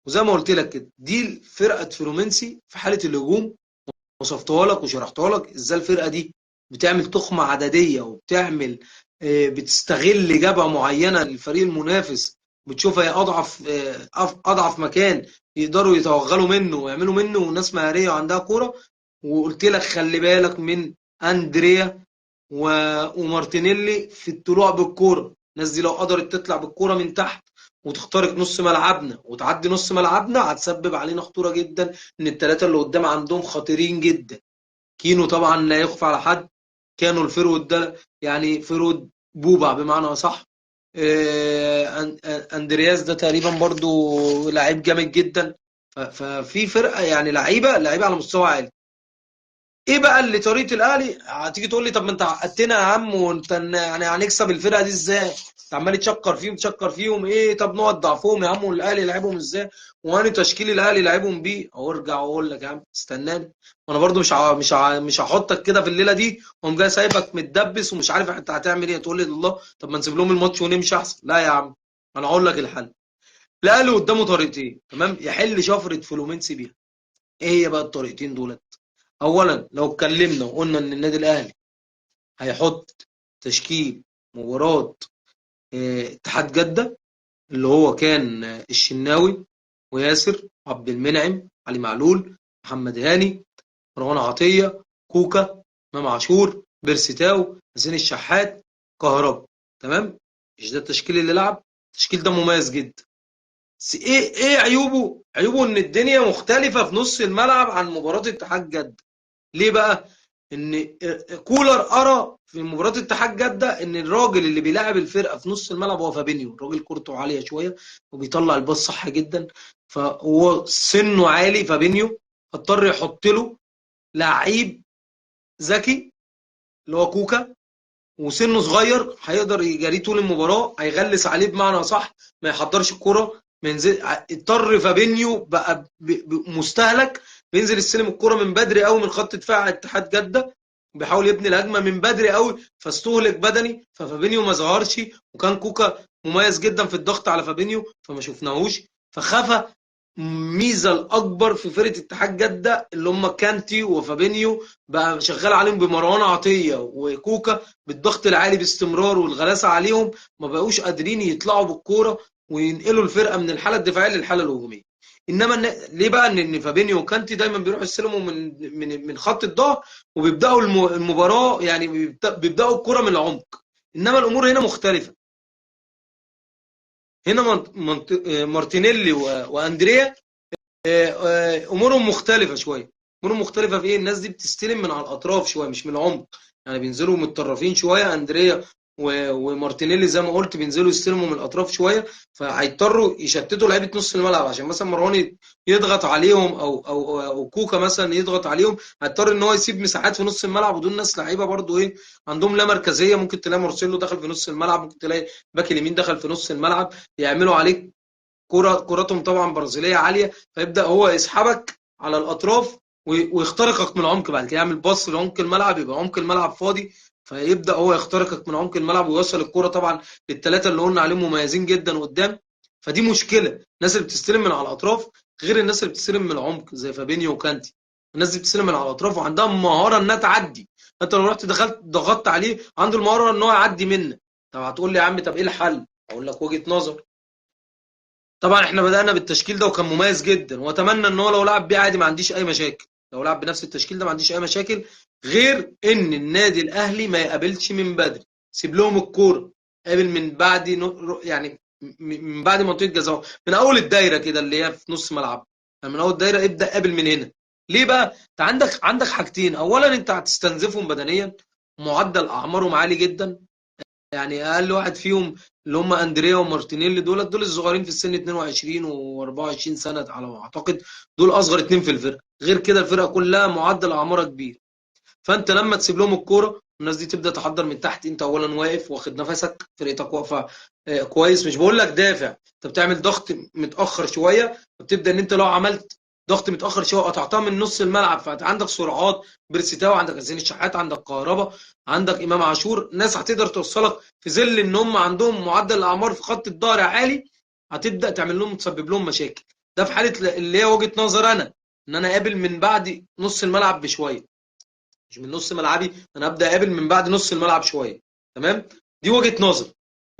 وزي ما قلت لك كده، دي فرقه فلومينسي في حاله الهجوم، وصفتها لك وشرحتها لك ازاي الفرقة دي بتعمل تخمة عددية وبتعمل بتستغل جبهة معينة للفريق المنافس، بتشوفها هي اضعف مكان يقدروا يتوغلوا منه ويعملوا منه، وناس مهاريه وعندها كورة. وقلت لك خلي بالك من اندريا ومارتينيلي في الطلوع بالكورة، الناس دي لو قدرت تطلع بالكورة من تحت وتخترق نص ملعبنا وتعدي نص ملعبنا هتسبب علينا خطورة جدا، ان الثلاثة اللي قدام عندهم خطيرين جدا. كينو طبعا لا يخفى على حد، كانوا ال forward ده يعني forward بوبع بمعنى صح. اندرياس ده تقريبا برضو لعيب جامد جدا. ففي فرقه يعني لعيبة على مستوى عالي. ايه بقى اللي طريقه الاهلي؟ هتيجي تقول لي طب ما انت عقدتنا يا عم، وانت يعني هنكسب الفرقة دي ازاي؟ انت عمال تشكر فيهم تشكر فيهم، ايه طب نقط ضعفهم يا عم، والاهلي لعبهم ازاي؟ وانا تشكيل الاهلي لعبهم بيه. ارجع واقول لك يا عم استناني، وانا برضو مش هحطك كده في الليلة دي واقوم جاي سايبك متدبس ومش عارف انت هتعمل ايه، تقول لي الله طب ما نسيب لهم الماتش ونمشي احسن. لا يا عم، انا هقول لك الحل. الاهلي قدامه طريقتين، تمام، يحل شفرة فلومينسي بيها. ايه هي بقى الطريقتين دولت؟ اولا لو اتكلمنا وقلنا ان النادي الاهلي هيحط تشكيل مباراة اتحاد جده اللي هو كان الشناوي وياسر عبد المنعم علي معلول محمد هاني مروان عطية كوكا امام عاشور بيرسي تاو حسين الشحات كهربا، تمام؟ مش ده التشكيل اللي لعب؟ التشكيل ده مميز جدا. بس ايه عيوبه؟ عيوبه ان الدنيا مختلفة في نص الملعب عن مباراة اتحاد جده. ليه بقى؟ ان كولر قرا في مباراة اتحاد جده ان الراجل اللي بيلاعب الفرقة في نص الملعب هو فابينيو، الراجل كورته عالية شوية وبيطلع الباص صح جدا، فهو سنة عالي فابينيو، اضطر يحط له لعيب ذكي اللي هو كوكا وسنة صغير هيقدر يجاريه طول المباراة، هيغلس عليه بمعنى صح، ما يحضرش الكورة، منزل. اضطر فابينيو بقى مستهلك، بينزل يستلم الكرة من بدري قوي من خط دفاع اتحاد جدة، بيحاول يبني الهجمة من بدري قوي، فاستهلك بدني، ففابينيو ما ظهرش، وكان كوكا مميز جدا في الضغط على فابينيو فما شفناهوش، فخفى الميزة الاكبر في فرقه اتحاد جده اللي هم كانتي وفابينيو، بقى شغال عليهم بمروان عطية وكوكا بالضغط العالي باستمرار والغلاسه عليهم، ما بقوش قادرين يطلعوا بالكورة وينقلوا الفرقة من الحالة الدفاعية للحالة الهجومية. انما ليه بقى ان فابينيو وكانتي دايما بيروحوا يستلموا من من من خط الظهر وبيبداوا المباراة، يعني بيبداوا الكره من العمق. انما الامور هنا مختلفة. هنا مارتينيلي واندريا امورهم مختلفة شوية. امورهم مختلفة في ايه؟ الناس دي بتستلم من على الاطراف شوية مش من العمق، يعني بينزلوا متطرفين شوية. اندريا ومارتينيلي زي ما قلت بينزلوا يستلموا من الاطراف شوية، فهيضطروا يشتتوا لعيبة نص الملعب عشان مثلا مروان يضغط عليهم او او او كوكا مثلا يضغط عليهم، هيضطر ان هو يسيب مساحات في نص الملعب. ودول ناس لعيبة برضو ايه عندهم لا مركزية، ممكن تلاقي مارسيلو دخل في نص الملعب، ممكن تلاقي باك اليمين دخل في نص الملعب، يعملوا عليك كراتهم طبعا برازيليه عالية، فيبدا هو يسحبك على الاطراف ويخترقك من العمق، بعد كده يعمل باص لعمق الملعب، يبقى عمق الملعب فاضي، فيبدا هو يخترقك من عمق الملعب ويوصل الكرة طبعا للثلاثه اللي قلنا عليهم مميزين جدا قدام. فدي مشكلة، الناس اللي بتستلم من على الاطراف غير الناس اللي بتستلم من العمق زي فابينيو وكانتي. الناس دي بتستلم من على الاطراف وعندها مهارة انها تعدي، انت لو رحت دخلت ضغطت عليه عنده المهارة ان هو يعدي منك. طب هتقول لي يا عم طب ايه الحل؟ اقول لك وجهه نظر. طبعا احنا بدأنا بالتشكيل ده وكان مميز جدا، واتمنى ان هو لو لعب بيه عادي ما عنديش اي مشاكل، لو لعب بنفس التشكيل ده ما عنديش اي مشاكل، غير ان النادي الاهلي ما يقابلش من بدري، سيب لهم الكورة، قابل من بعد يعني من بعد منطقة جزاء، من اول الدايرة كده اللي هي في نص ملعب، يعني من اول الدايرة ابدا قابل من هنا. ليه بقى؟ انت عندك حاجتين، اولا انت هتستنزفهم بدنيا، معدل اعمارهم عالي جدا، يعني اقل واحد فيهم اللي هم اندريا ومارتينيلي دول الصغيرين في السن 22 و24 سنة على ما اعتقد، دول اصغر اتنين في الفرقة، غير كده الفرقة كلها معدل اعمارها كبير. فانت لما تسيب لهم الكورة الناس دي تبدا تحضر من تحت، انت اولا واقف واخد نفسك، فرقتك واقفة كويس، مش بقول لك دافع، انت بتعمل ضغط متاخر شوية، فبتبدا ان انت لو عملت ضغط متاخر شوية قطعتها من نص الملعب، فانت عندك سرعات بيرسيتاو، عندك حسين الشحات، عندك كهربا، عندك امام عاشور، ناس هتقدر توصلك في ظل ان هم عندهم معدل الاعمار في خط الظهر عالي، هتبدا تعمل لهم تسبب لهم مشاكل. ده في حاله اللي هي وجهه نظر انا، ان انا اقابل من بعد نص الملعب بشوية، مش من نص ملعبي، انا ابدا اقابل من بعد نص الملعب شوية. تمام؟ دي وجهه نظر.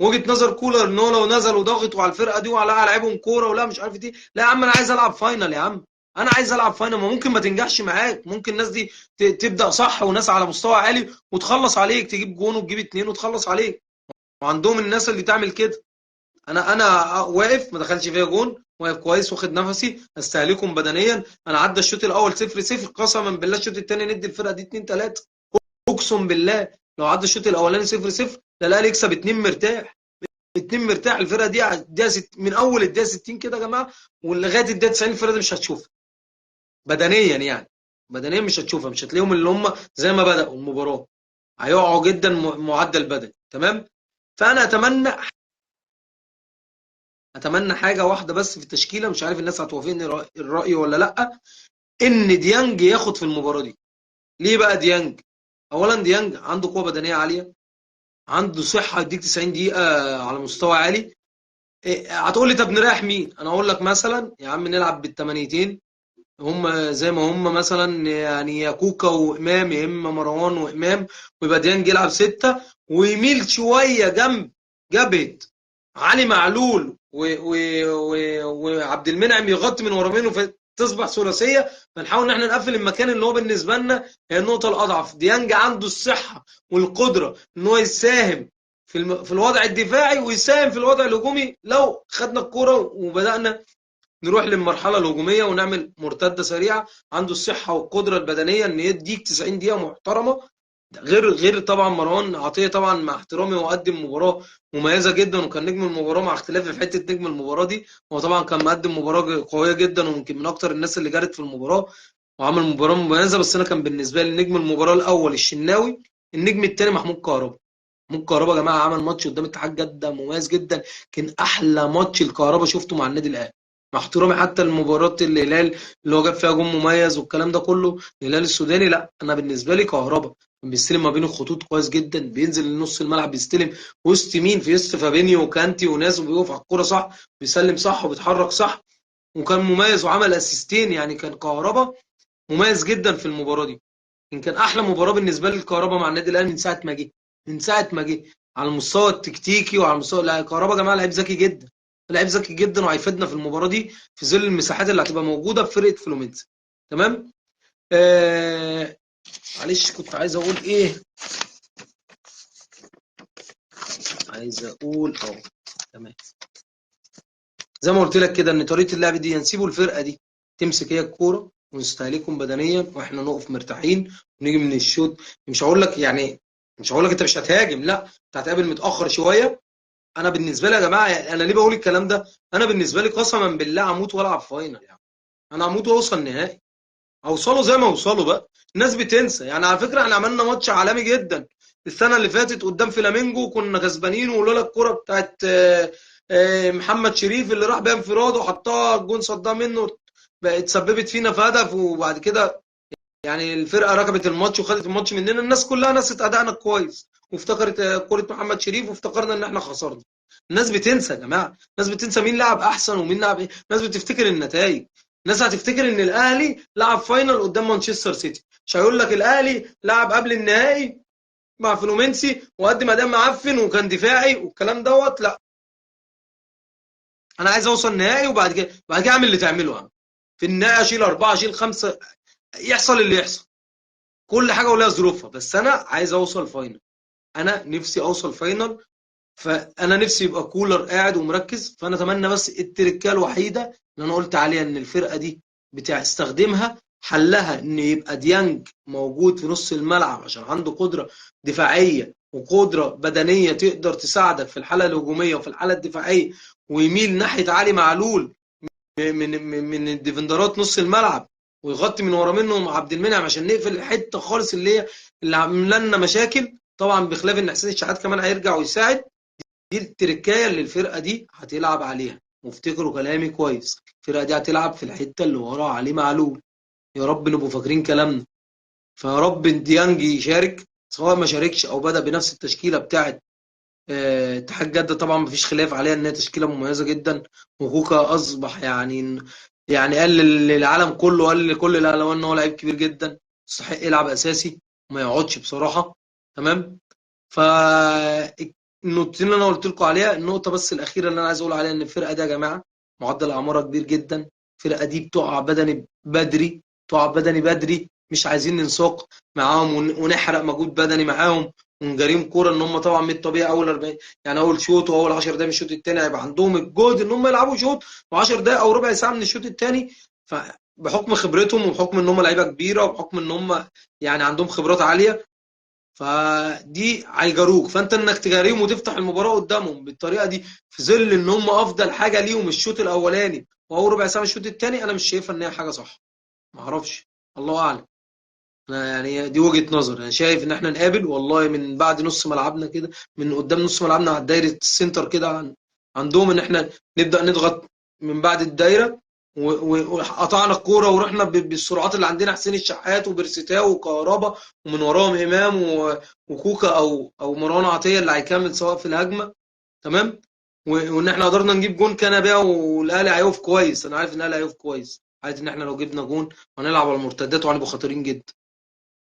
وجهه نظر كولر ان هو لو نزل وضغط على الفرقة دي وعلى لعبهم كورة ولا مش عارف ايه، لا يا عم انا عايز العب final يا عم، انا عايز العب final. ما ممكن ما تنجحش معاك، ممكن الناس دي تبدا صح وناس على مستوى عالي وتخلص عليك، تجيب جون وتجيب اتنين وتخلص عليك، وعندهم الناس اللي تعمل كده. انا واقف ما دخلش فيها جون، واقف كويس واخد نفسي، استهلكهم بدنيا. انا عدى الشوط الاول 0-0، قسما بالله الشوط الثاني ندي الفرقة دي 2-3، اقسم بالله لو عدى الشوط الاولاني 0-0 لا الاهلي يكسب 2 مرتاح، 2 مرتاح. الفرقة دي من اول الدقيقة 60 كده يا جماعة ولغاية الدقيقة 90 الفرقة دي مش هتشوفها بدنيا، يعني بدنيا مش هتشوفها، مش هتلاقيهم اللي هم زي ما بداوا المباراة، هيقعوا جدا معدل بدني. تمام؟ فانا اتمنى حاجة واحدة بس في التشكيلة، مش عارف الناس هتوافقني الراي ولا لا، ان ديانج ياخد في المباراة دي. ليه بقى ديانج؟ اولا ديانج عنده قوة بدنية عالية، عنده صحة يديك 90 دقيقة على مستوى عالي. هتقول لي طب نريح مين؟ انا اقول لك مثلا يا عم نلعب بالثمانيتين، هم زي ما هم مثلا، يعني يا كوكا وامام، يا اما مروان وامام، ويبقى ديانج يلعب 6 ويميل شوية جنب جبهة علي معلول وعبد المنعم يغطي من ورا منه، فتصبح ثلاثية. فنحاول ان احنا نقفل المكان اللي هو بالنسبة لنا هي النقطة الاضعف. ديانج عنده الصحة والقدرة ان هو يساهم في الوضع الدفاعي ويساهم في الوضع الهجومي لو خدنا الكورة وبدانا نروح للمرحلة الهجومية ونعمل مرتدة سريعة. عنده الصحة والقدرة البدنية ان يديك 90 دقيقة محترمه، غير طبعا مروان عطية، طبعا مع احترامي هو قدم مباراة مميزة جدا وكان نجم المباراة، مع اختلافي في حتة نجم المباراة دي، هو طبعا كان مقدم مباراة قوية جدا وممكن من اكتر الناس اللي جرت في المباراة وعمل مباراة مميزة. بس انا كان بالنسبة لي نجم المباراة الاول الشناوي، النجم الثاني محمود كهربا. محمود كهربا يا جماعة عمل ماتش قدام اتحاد جده مميز جدا، كان احلى ماتش الكهربا شفته مع النادي الاهلي، مع احترامي حتى المباراة الهلال اللي هو جاب فيها جون مميز والكلام ده كله، الهلال السوداني، لا انا بالنسبة لي كهربا بيستلم ما بين الخطوط كويس جدا، بينزل لنص الملعب بيستلم وسط مين، في وسط فابينيو وكانتي وناس، وبيقف على الكورة صح، بيسلم صح وبيتحرك صح، وكان مميز وعمل اسيستين. يعني كان كهربا مميز جدا في المباراة دي، يمكن احلى مباراة بالنسبة لي الكهربا مع النادي الاهلي من ساعة ما جه، من ساعة ما جه على المستوى التكتيكي وعلى المستوى، لا كهربا يا جماعة لعيب ذكي جدا، لعيب ذكي جدا وهيفيدنا في المباراة دي في ظل المساحات اللي هتبقى موجودة في فرقه فلومينسي. تمام؟ معلش كنت عايز اقول ايه؟ عايز اقول تمام. زي ما قلت لك كده ان طريقه اللعب دي نسيبوا الفرقة دي تمسك هي الكورة ونستهلكهم بدنيا واحنا نقف مرتاحين ونيجي من الشوط. مش هقول لك يعني مش هقول لك انت مش هتهاجم، لا انت هتقابل متاخر شوية. انا بالنسبة لي يا جماعة، انا ليه بقول الكلام ده؟ انا بالنسبة لي قسما بالله هموت والعب final، يعني انا هموت واوصل نهائي، اوصله زي ما اوصله بقى. الناس بتنسى يعني، على فكرة احنا عملنا ماتش عالمي جدا السنة اللي فاتت قدام فلامينجو، كنا كسبانين ولولا الكورة بتاعت محمد شريف اللي راح بيها انفراد وحطها الجون صدها منه، بقت سببت فينا في هدف، وبعد كده يعني الفرقة ركبت الماتش وخدت الماتش مننا. الناس كلها نست ادائنا كويس وافتكرت كورة محمد شريف وافتكرنا ان احنا خسرنا. الناس بتنسى يا جماعة، الناس بتنسى مين لعب احسن ومين لعب ايه، الناس بتفتكر النتائج. الناس هتفتكر ان الاهلي لعب final قدام مانشستر سيتي، مش هيقول لك الاهلي لعب قبل النهائي مع فلومينسي وقدم اداء معفن وكان دفاعي والكلام دوت، لا. انا عايز اوصل نهائي، وبعد كده بعد كده اعمل اللي تعمله انا في النهائي، اشيل 4 اشيل 5، يحصل اللي يحصل، كل حاجة ولها ظروفها، بس انا عايز اوصل final، انا نفسي اوصل final. فانا نفسي يبقى كولر قاعد ومركز. فانا اتمنى بس التركة الوحيدة اللي انا قلت عليها ان الفرقة دي بتستخدمها حلها ان يبقى ديانج موجود في نص الملعب، عشان عنده قدره دفاعية وقدره بدنية تقدر تساعدك في الحالة الهجومية وفي الحالة الدفاعية، ويميل ناحية علي معلول من الديفندرات نص الملعب، ويغطي من ورا منهم عبد المنعم عشان نقفل الحتة خالص اللي هي اللي عامله لنا مشاكل. طبعا بخلاف ان حسين الشحات كمان هيرجع ويساعد. دي التركايه اللي الفرقة دي هتلعب عليها، وافتكروا كلامي كويس، الفرقة دي هتلعب في الحتة اللي ورا علي معلول. يا رب نبقوا فاكرين كلامنا. فيا رب ديانج يشارك، سواء ما شاركش او بدا بنفس التشكيلة بتاعه اتحاد جده، طبعا مفيش خلاف عليها ان هي تشكيله مميزة جدا، وكوكا اصبح يعني قال للعالم كله، قال لكل الاهلاوية ان هو لعيب كبير جدا، يستحق يلعب اساسي وما يقعدش بصراحة. تمام. فالنقطتين اللي انا قلت لكم عليها، النقطة بس الاخيرة اللي انا عايز اقول عليها ان الفرقة دي يا جماعة معدل اعمارها كبير جدا، الفرقة دي بتقع بدني بدري، بتقع بدني بدري، مش عايزين ننساق معاهم ونحرق مجهود بدني معاهم ونجريهم كورة، ان هم طبعا من الطبيعي اول 40 يعني اول شوط واول 10 دقايق من الشوط الثاني هيبقى عندهم الجهد ان هم يلعبوا شوط و10 دقايق او ربع ساعة من الشوط الثاني. فبحكم خبرتهم وبحكم ان هم لعيبة كبيرة وبحكم ان هم يعني عندهم خبرات عالية، فدي هيجروك. فانت انك تجاريهم وتفتح المباراة قدامهم بالطريقة دي في ظل ان هم افضل حاجة ليهم الشوط الاولاني واول ربع ساعة من الشوط الثاني، انا مش شايفها ان هي حاجة صح. ما اعرفش، الله اعلم، انا يعني دي وجهه نظر. انا شايف ان احنا نقابل والله من بعد نص ملعبنا كده، من قدام نص ملعبنا على دايرة السنتر كده عندهم، ان احنا نبدا نضغط من بعد الدايرة وقطعنا الكورة ورحنا بالسرعات اللي عندنا، حسين الشحات وبرستاو وكهربا، ومن وراهم امام وكوكا او مروان عطية اللي هيكمل سواء في الهجمة. تمام. وان احنا قدرنا نجيب جون كان بيها، والاهلي هيقف كويس. انا عارف ان الاهلي هيقف كويس، عارف ان احنا لو جبنا جون هنلعب على المرتدات وهنبقى خطيرين جدا.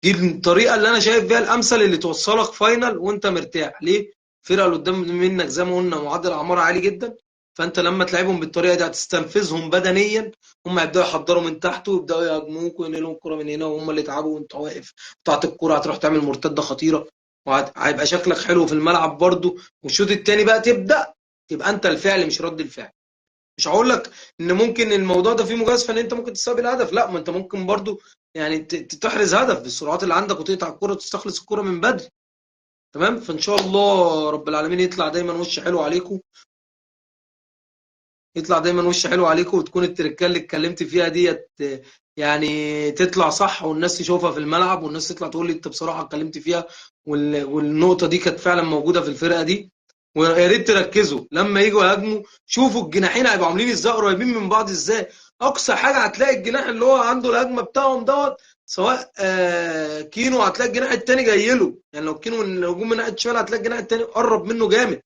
دي الطريقة اللي انا شايف بيها الامثل اللي توصلك final وانت مرتاح. ليه؟ الفرقة اللي قدام منك زي ما قلنا معدل اعمار عالي جدا، فانت لما تلعبهم بالطريقة دي هتستنفذهم بدنيا، هم هيبداوا يحضروا من تحت ويبداوا يهاجموك وينقلوا الكره من هنا، وهم اللي يتعبوا وانت واقف بتاعت الكره هتروح تعمل مرتدة خطيرة، وهيبقى شكلك حلو في الملعب برده. والشوط الثاني بقى تبدا تبقى انت الفعل مش رد الفعل. مش هقول لك ان ممكن الموضوع ده فيه مجازفة ان انت ممكن تستقبل هدف، لا، ما انت ممكن برده يعني تحرز هدف بالسرعات اللي عندك وتقطع الكره وتستخلص الكره من بدري. تمام. فان شاء الله رب العالمين يطلع دايما وش حلو عليكم، يطلع دايما وش حلو عليكم، وتكون التركة اللي اتكلمت فيها ديت يعني تطلع صح، والناس تشوفها في الملعب، والناس تطلع تقول لي انت بصراحة اتكلمت فيها والنقطة دي كانت فعلا موجودة في الفرقة دي. ويا ريت تركزوا لما يجوا يهاجموا، شوفوا الجناحين هيبقوا عاملين ازاي، قريبين من بعض ازاي. اقصى حاجة هتلاقي الجناح اللي هو عنده الهجمة بتاعهم دوت، سواء كينو، هتلاقي الجناح الثاني جاي له، يعني لو كينو الهجوم من ناحية الشمال هتلاقي الجناح الثاني قرب منه جامد.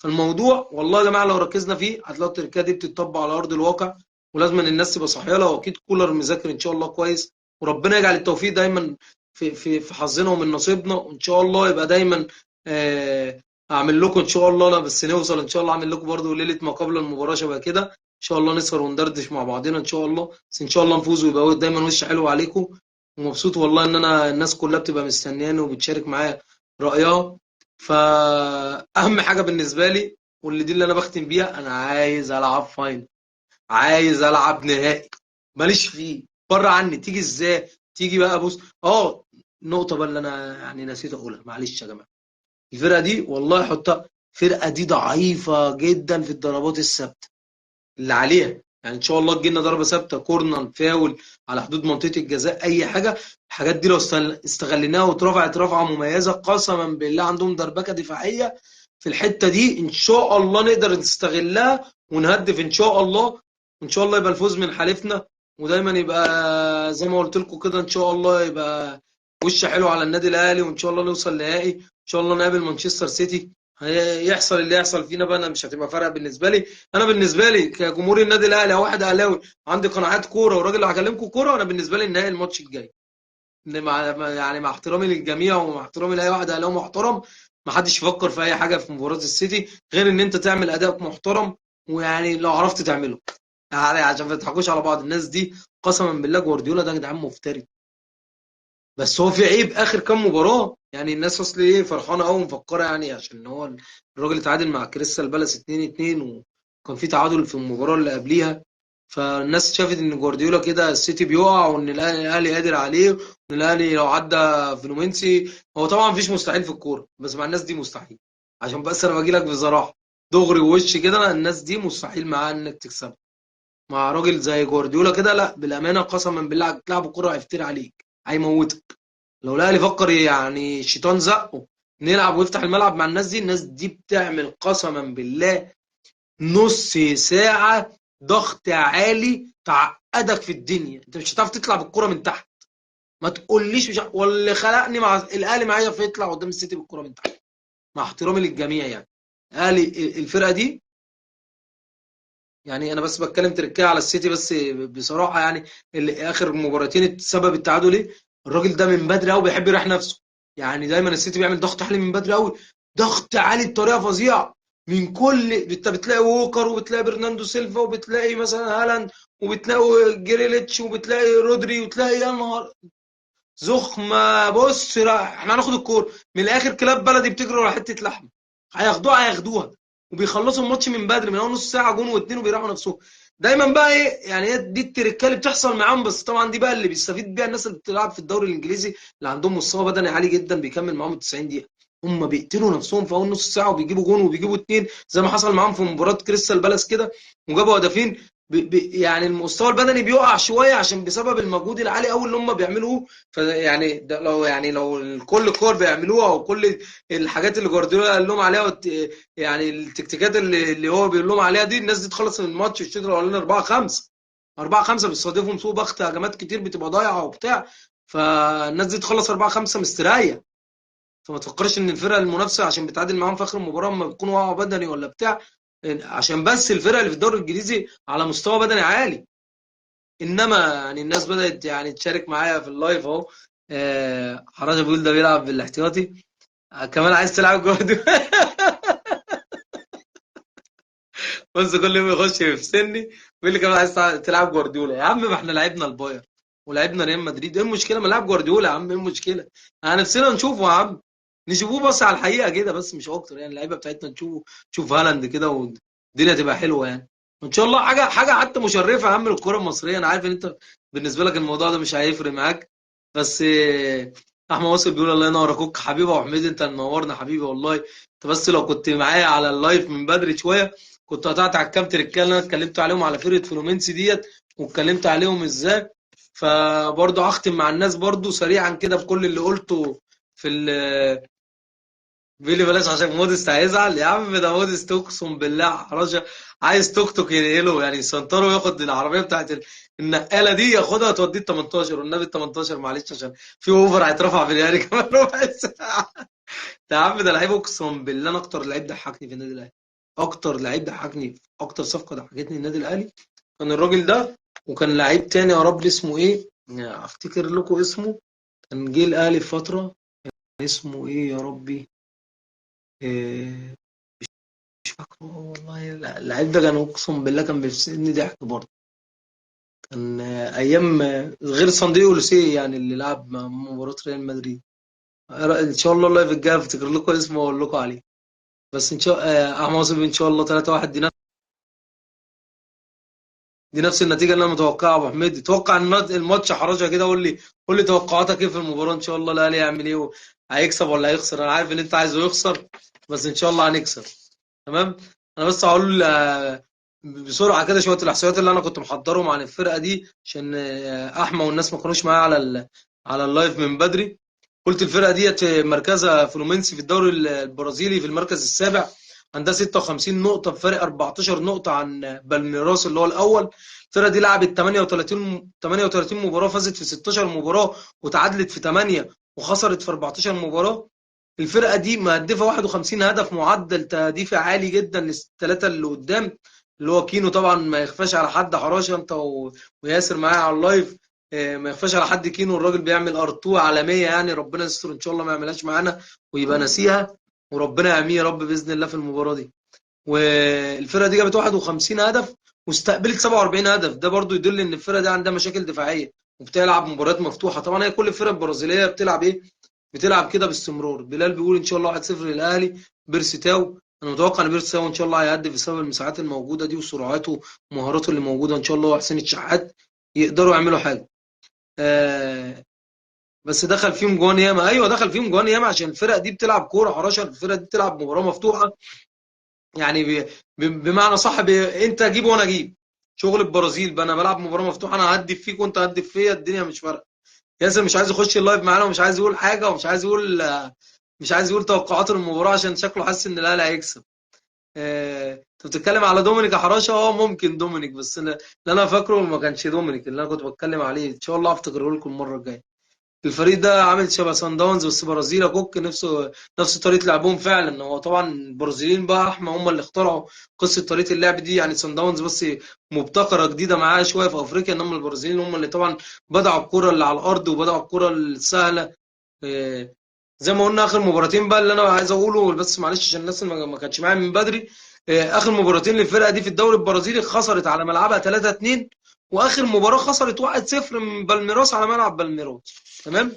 فالموضوع والله يا جماعة لو ركزنا فيه هتلاقوا التركية دي بتطبق على ارض الواقع، ولازم ان الناس تبقى صاحية لها، واكيد كولر مذاكر ان شاء الله كويس، وربنا يجعل التوفيق دايما في في في حظنا ومن نصيبنا، وان شاء الله يبقى دايما اعمل لكم ان شاء الله، لا بس نوصل ان شاء الله اعمل لكم برضو ليلة ما قبل المباراة شبه كده ان شاء الله، نسهر وندردش مع بعضنا ان شاء الله، بس ان شاء الله نفوز ويبقى دايما وش حلو عليكم. ومبسوط والله ان انا الناس كلها بتبقى مستنياني وبتشارك معايا رايها. فاهم حاجة بالنسبة لي واللي دي اللي انا بختم بيها، انا عايز العب final، عايز العب نهائي، ماليش فيه بره عني. تيجي ازاي؟ تيجي بقى بص نقطة بقى اللي انا يعني نسيت اقولها، معلش يا جماعة. الفرقة دي والله حطها، الفرقة دي ضعيفة جدا في الضربات الثابتة اللي عليها، يعني ان شاء الله تجينا ضربه ثابتة، corner، فاول على حدود منطقة الجزاء، اي حاجة. الحاجات دي لو استغليناها واترفعت رفعه مميزة، قسما بالله عندهم دربكه دفاعية في الحتة دي، ان شاء الله نقدر نستغلها ونهدف ان شاء الله، وان شاء الله يبقى الفوز من حليفنا، ودايما يبقى زي ما قلت لكم كده ان شاء الله يبقى وش حلو على النادي الاهلي، وان شاء الله نوصل نهائي، ان شاء الله نقابل مانشستر سيتي، هيحصل اللي يحصل فينا بقى. انا مش هتبقى فارقه بالنسبة لي، انا بالنسبة لي كجمهور النادي الاهلي او واحد اهلاوي عندي قناعات كورة وراجل اللي هكلمكم كورة، انا بالنسبة لي النهائي الماتش الجاي، مع يعني مع احترامي للجميع ومع احترامي لاي واحد اهلاوي محترم، ما حدش يفكر في اي حاجة في مباراة السيتي غير ان انت تعمل اداء محترم ويعني لو عرفت تعمله يعني، عشان ما تضحكوش على بعض. الناس دي قسما بالله جوارديولا ده يا جدعان مفتري، بس هو في عيب اخر كام مباراة. يعني الناس اصل ايه فرحانة قوي ومفكره يعني عشان هو الراجل اتعادل مع كريستال بالاس 2-2، وكان في تعادل في المباراة اللي قبليها، فالناس شافت ان جوارديولا كده السيتي بيقع، وان الاهلي قادر عليه، وان الاهلي لو عدى فلومينسي. هو طبعا مفيش مستحيل في الكورة، بس مع الناس دي مستحيل. عشان بس انا باجي لك بصراحة دغري ووش كده، الناس دي مستحيل معاها انك تكسبها. مع راجل زي جوارديولا كده لا، بالامانة قسما بالله تلعب الكورة هيفتري عليك، هيموتك. لو الاهلي فكر يعني الشيطان زقه نلعب ويفتح الملعب مع الناس دي، الناس دي بتعمل قسما بالله نص ساعة ضغط عالي تعقدك في الدنيا، انت مش هتعرف تطلع بالكرة من تحت. ما تقوليش مش واللي خلقني مع الاهلي معايا في يطلع قدام السيتي بالكرة من تحت، مع احترامي للجميع يعني. الاهلي الفرقة دي يعني، انا بس بتكلم تركيا على السيتي بس بصراحة يعني، اللي اخر مباراتين سبب التعادل ايه؟ الراجل ده من بدري قوي بيحب يريح نفسه، يعني دايما السيتي بيعمل ضغط عالي من بدري قوي، ضغط عالي بطريقة فظيعة من كل، انت بتلاقي ووكر وبتلاقي برناندو سيلفا وبتلاقي مثلا هالاند وبتلاقي جريليتش وبتلاقي رودري وتلاقي يا نهار زخمه. بص احنا هناخد الكورة من الاخر، كلاب بلدي بتجري ورا حتة لحمه، هياخدوها هياخدوها، وبيخلصوا الماتش من بدري من اول نص ساعة، جون واتنين وبيريحوا نفسهم. دايما بقى ايه يعني، دي التركة اللي بتحصل معاهم. بس طبعا دي بقى اللي بيستفيد بيها الناس اللي بتلعب في الدوري الانجليزي اللي عندهم مستوى بدني عالي جدا، بيكمل معاهم 90 دقيقة. هم بيقتلوا نفسهم في اول نص ساعة وبيجيبوا جون وبيجيبوا اتنين، زي ما حصل معاهم في مباراة كريستال بالاس كده، وجابوا هدفين. يعني المستوى البدني بيقع شوية عشان بسبب المجهود العالي قوي اللي هم بيعملوه. فيعني ده لو يعني لو كل الكور بيعملوها وكل الحاجات اللي جوارديولا قال لهم عليها يعني التكتيكات اللي هو بيقول لهم عليها دي، الناس دي تخلص من الماتش الشوط الاولاني 4-5 4-5، بيستضيفهم سوء بخت، هجمات كتير بتبقى ضايعة وبتاع، فالناس دي تخلص 4-5 مستريح. فما تفكرش ان الفرقة المنافسة عشان بتعادل معاهم في اخر المباراة ما بيكونوا وقعوا بدني ولا بتاع، عشان بس الفرقة اللي في الدوري الانجليزي على مستوى بدني عالي. انما يعني الناس بدات يعني تشارك معايا في ال live اهو. حراجه بيقول ده بيلعب بالاحتياطي، كمان عايز تلعب جوارديولا. بص كل يوم يخش يفسني بيقول لي كمان عايز تلعب جوارديولا. يا عم ما احنا لعبنا البايرن ولعبنا ريال مدريد، ايه المشكلة؟ ما نلعب جوارديولا يا عم، ايه المشكلة؟ انا نفسنا نشوفه يا عم، نشوفوه بس على الحقيقة كده بس مش اكتر يعني. اللعيبة بتاعتنا نشوفه، نشوف هالاند كده والدنيا تبقى حلوة يعني، وان شاء الله حاجة حتى مشرفة يا عم للكرة المصرية. انا عارف ان انت بالنسبة لك الموضوع ده مش هيفرق معاك، بس احمد واصل بيقول الله ينور اخوك حبيبي ابو حميد، انت منورنا حبيبي والله. انت بس لو كنت معايا على ال live من بدري شوية كنت قطعت على الكام تريكه اللي انا اتكلمت عليهم على فرقه فلومينسي ديت، واتكلمت عليهم ازاي. فبرضه هختم مع الناس برضه سريعا كده بكل اللي قلته في ال بيلي بلاش عشان مودست هيزعل يا عم. ده مودست اقسم بالله حراجه عايز توك توك ينقله يعني، سنتره ياخد العربية بتاعت النقالة دي ياخدها توديه ال 18، والنبي ال 18 معلش عشان في over هيترفع في النهائي كمان ربع ساعة. ده يا عم ده لعيب اقسم بالله، انا اكتر لعيب ضحكني في النادي الاهلي، اكتر لعيب ضحكني، اكتر صفقة ضحكتني النادي الاهلي كان الراجل ده. وكان لعيب تاني يا رب اسمه ايه، افتكر لكم اسمه، كان جه الاهلي في فترة اسمه ايه يا ربي، إيه مش فاكره والله. اللعيب ده كان اقسم بالله كان بيفسدني ضحك برضه، كان ايام غير صندوق اولوسيه يعني اللي لعب مع مباراة ريال مدريد. ان شاء الله ال live الجاي افتكر لكم اسمه واقول لكم عليه. بس ان شاء احمد واصل ان شاء الله 3-1، دي نفس النتيجة اللي انا متوقعها. ابو حميد توقع الماتش حراجه كده، قول لي توقعاتك ايه في المباراة ان شاء الله، الاهلي يعمل ايه، هيكسب ولا هيخسر؟ انا عارف ان انت عايزه يخسر، بس ان شاء الله هنكسب. تمام، انا بس هقول بسرعة كده شوية الاحصائيات اللي انا كنت محضرهم عن الفرقة دي عشان احمد والناس ما كانوش معايا على ال live من بدري. قلت الفرقة ديت مركزها فلومينسي في الدوري البرازيلي في المركز السابع، عندها 56 نقطة بفارق 14 نقطة عن بالميراس اللي هو الاول. الفرقة دي لعبت 38 مباراة، فازت في 16 مباراة وتعادلت في 8 وخسرت في 14 مباراة. الفرقة دي مهدفه 51 هدف، معدل تهديفي عالي جدا للثلاثه اللي قدام اللي هو كينو طبعا ما يخفاش على حد، حراشه انت وياسر معايا على ال live، ما يخفاش على حد كينو الراجل بيعمل ار2 عالمية يعني، ربنا يستر ان شاء الله ما يعملهاش معانا ويبقى ناسيها، وربنا يعميه يا رب باذن الله في المباراة دي. والفرقة دي جابت 51 هدف واستقبلت 47 هدف. ده برضو يدل ان الفرقة دي عندها مشاكل دفاعية وبتلعب مباريات مفتوحة. طبعا هي كل الفرق البرازيليه بتلعب ايه؟ بتلعب كده باستمرار. بلال بيقول ان شاء الله 1-0 للاهلي. بيرسي تاو، انا متوقع ان بيرسي تاو ان شاء الله هيهدف بسبب المساحات الموجودة دي وسرعته ومهاراته اللي موجودة. ان شاء الله وحسين الشحات يقدروا يعملوا حاجة. بس دخل فيهم جوان ياما. ايوه دخل فيهم جوان ياما عشان الفرق دي بتلعب كورة حراشة، الفرق دي بتلعب مباراة مفتوحة، يعني بمعنى صح انت جيب وانا اجيب. شغل البرازيل بقى، انا بلعب مباراة مفتوحة، انا ههدف فيك وانت هتهدف فيا، الدنيا مش فارقه. ياسر مش عايز يخش ال live معانا ومش عايز يقول حاجة ومش عايز يقول، مش عايز يقول توقعاته للمباراة عشان شكله حاسس ان الاهلي هيكسب. انت بتتكلم على دومينيك يا حراشه؟ ممكن دومينيك، بس اللي انا فاكره ما كانش دومينيك اللي انا كنت بتكلم عليه. ان شاء الله افتكره لكم المرة الجاية. الفريق ده عامل شبه سان داونز بس برازيل كوك، نفس طريقه لعبهم فعلا. هو طبعا البرازيليين بقى احمى هم اللي اخترعوا قصة طريقه اللعب دي، يعني سان داونز بس مبتكره جديدة معاها شوية في افريقيا، انما البرازيليين هم اللي طبعا بدعوا الكره اللي على الارض وبدعوا الكره السهلة. زي ما قلنا اخر مباراتين بقى اللي انا عايز اقوله، بس معلش عشان الناس اللي ما كانتش معايا من بدري. اخر مباراتين للفرقة دي في الدوري البرازيلي خسرت على ملعبها 3-2، واخر مباراة خسرت 1-0 من بالميراس على ملعب بالميراس. تمام،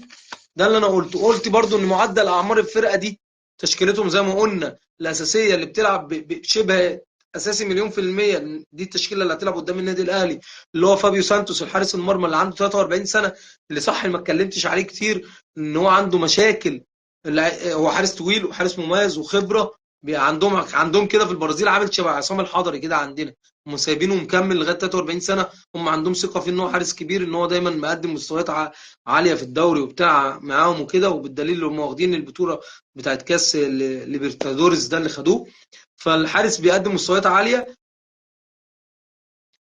ده اللي انا قلته. قلت برضو ان معدل اعمار الفرقة دي تشكيلتهم زي ما قلنا الاساسية اللي بتلعب بشبه اساسي 1,000,000%، دي التشكيلة اللي هتلعب قدام النادي الاهلي، اللي هو فابيو سانتوس الحارس المرمى اللي عنده 43 سنة، اللي صح ما اتكلمتش عليه كتير ان هو عنده مشاكل، هو حارس طويل وحارس مميز وخبره، عندهم كده في البرازيل عامل شبه عصام الحضري كده عندنا، هم سايبينه ومكمل لغاية 43 سنة، هم عندهم ثقة فيه ان هو حارس كبير، ان هو دايما مقدم مستويات عالية في الدوري وبتاع معاهم وكده، وبالدليل هم واخدين البطولة بتاعت كاس ليبرتادوريس ده اللي خدوه. فالحارس بيقدم مستويات عالية.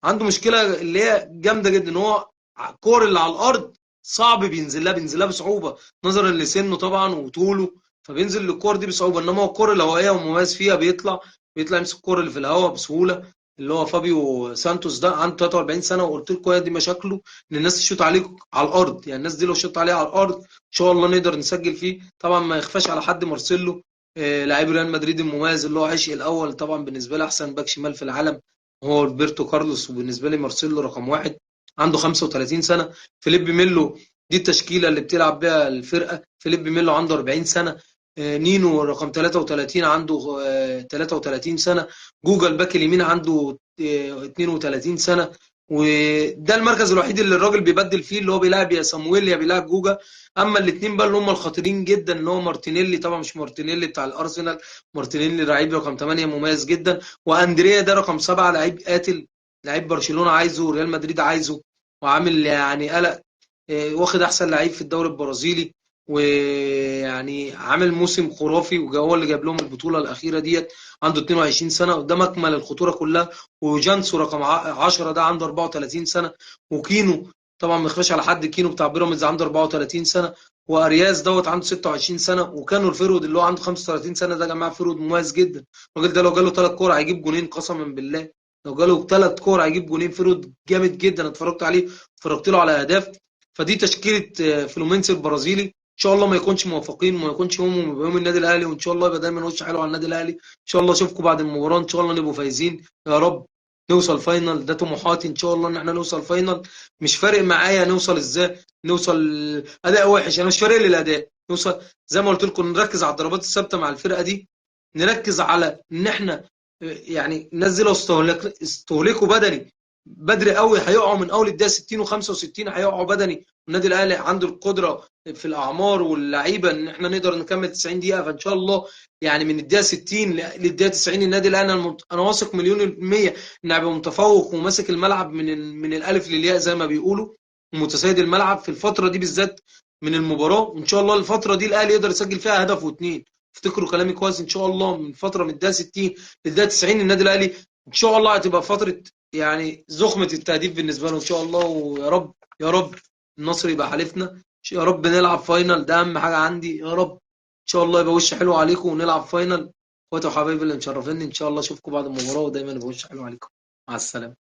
عنده مشكلة اللي هي جامدة جدا، ان هو الكور اللي على الارض صعب بينزلها بصعوبة نظرا لسنه طبعا وطوله، فبينزل للكور دي بصعوبة. انما هو الكور الهوائية ومميز فيها، بيطلع يمسك الكور اللي في الهواء بسهولة. اللي هو فابيو سانتوس ده عنده 43 سنة، وقلت لكم دي مشاكله ان الناس تشوط عليه على الارض، يعني الناس دي لو شوط عليه على الارض ان شاء الله نقدر نسجل فيه. طبعا ما يخفاش على حد مارسيلو، لاعب ريال مدريد المميز اللي هو عشق الاول، طبعا بالنسبة لي احسن باك شمال في العالم هو روبرتو كارلوس، وبالنسبة لي مارسيلو رقم 1، عنده 35 سنة. فيليب ميلو دي التشكيلة اللي بتلعب بيها الفرقة، فيليب ميلو عنده 40 سنة. نينو رقم 33 عنده 33 سنة. جوجل باك اليمين عنده 32 سنة، وده المركز الوحيد اللي الراجل بيبدل فيه، اللي هو بيلعب يا سامويل يا بيلعب جوجا. اما الاثنين بقى اللي هم الخطيرين جدا اللي هو مارتينيلي، طبعا مش مارتينيلي بتاع الارسنال، مارتينيلي لعيب رقم 8 مميز جدا، واندريا ده رقم 7 لعيب قاتل، لعيب برشلونة عايزه وريال مدريد عايزه، وعامل يعني قلق، واخد احسن لعيب في الدوري البرازيلي، ويعني عامل موسم خرافي، وهو اللي جاب لهم البطولة الاخيرة ديت، عنده 22 سنة، وده مكمل الخطورة كلها. وجانسو رقم 10 ده عنده 34 سنة، وكينو طبعا ما يخفاش على حد، كينو بتاع بيراميدز عنده 34 سنة، وارياز دوت عنده 26 سنة، وكانوا ال forward اللي هو عنده 35 سنة ده يا جماعة forward مميز جدا. الراجل ده لو جاله 3 كور هيجيب جونين قسما بالله، لو جاله 3 كور هيجيب جونين، forward جامد جدا، اتفرجت عليه، اتفرجت له على اهداف. فدي تشكيله فلومينسي البرازيلي، ان شاء الله ما يكونش موافقين وما يكونش يوم النادي الاهلي، وان شاء الله يبقى دايما وش حلو على النادي الاهلي. ان شاء الله اشوفكم بعد المباراة، ان شاء الله نبقوا فايزين يا رب، نوصل final، ده طموحاتي ان شاء الله ان احنا نوصل final. مش فارق معايا نوصل ازاي، نوصل اداء وحش انا مش فارق لي الاداء، نوصل زي ما قلت لكم، نركز على الضربات الثابتة مع الفرقة دي، نركز على ان احنا يعني ننزل استهلاكوا بدني بدري قوي، هيقعوا من اول الدقيقة 60 و65 هيقعوا بدني. النادي الاهلي عنده القدرة في الاعمار واللعيبة ان احنا نقدر نكمل 90 دقيقة، فان شاء الله يعني من الدقيقة 60 للدقيقه 90 النادي الاهلي انا واثق 1,000,000% ان هيبقى متفوق وماسك الملعب من الالف للياء زي ما بيقولوا، ومتسيد الملعب في الفترة دي بالذات من المباراة. وان شاء الله الفترة دي الاهلي يقدر يسجل فيها هدف واثنين. افتكروا كلامي كويس، ان شاء الله من فترة من الدقيقة 60 للدقيقه 90 النادي الاهلي ان شاء الله هتبقى فترة يعني زخمه التهديف بالنسبة له ان شاء الله. ويا رب يا رب النصر يبقى حالفنا، يا رب نلعب final، ده اهم حاجة عندي، يا رب ان شاء الله يبقى وش حلو عليكم ونلعب final. اخواتي وحبايبي اللي مشرفيني، ان شاء الله اشوفكم بعد المباراة، ودايما يبقى وش حلو عليكم. مع السلامة.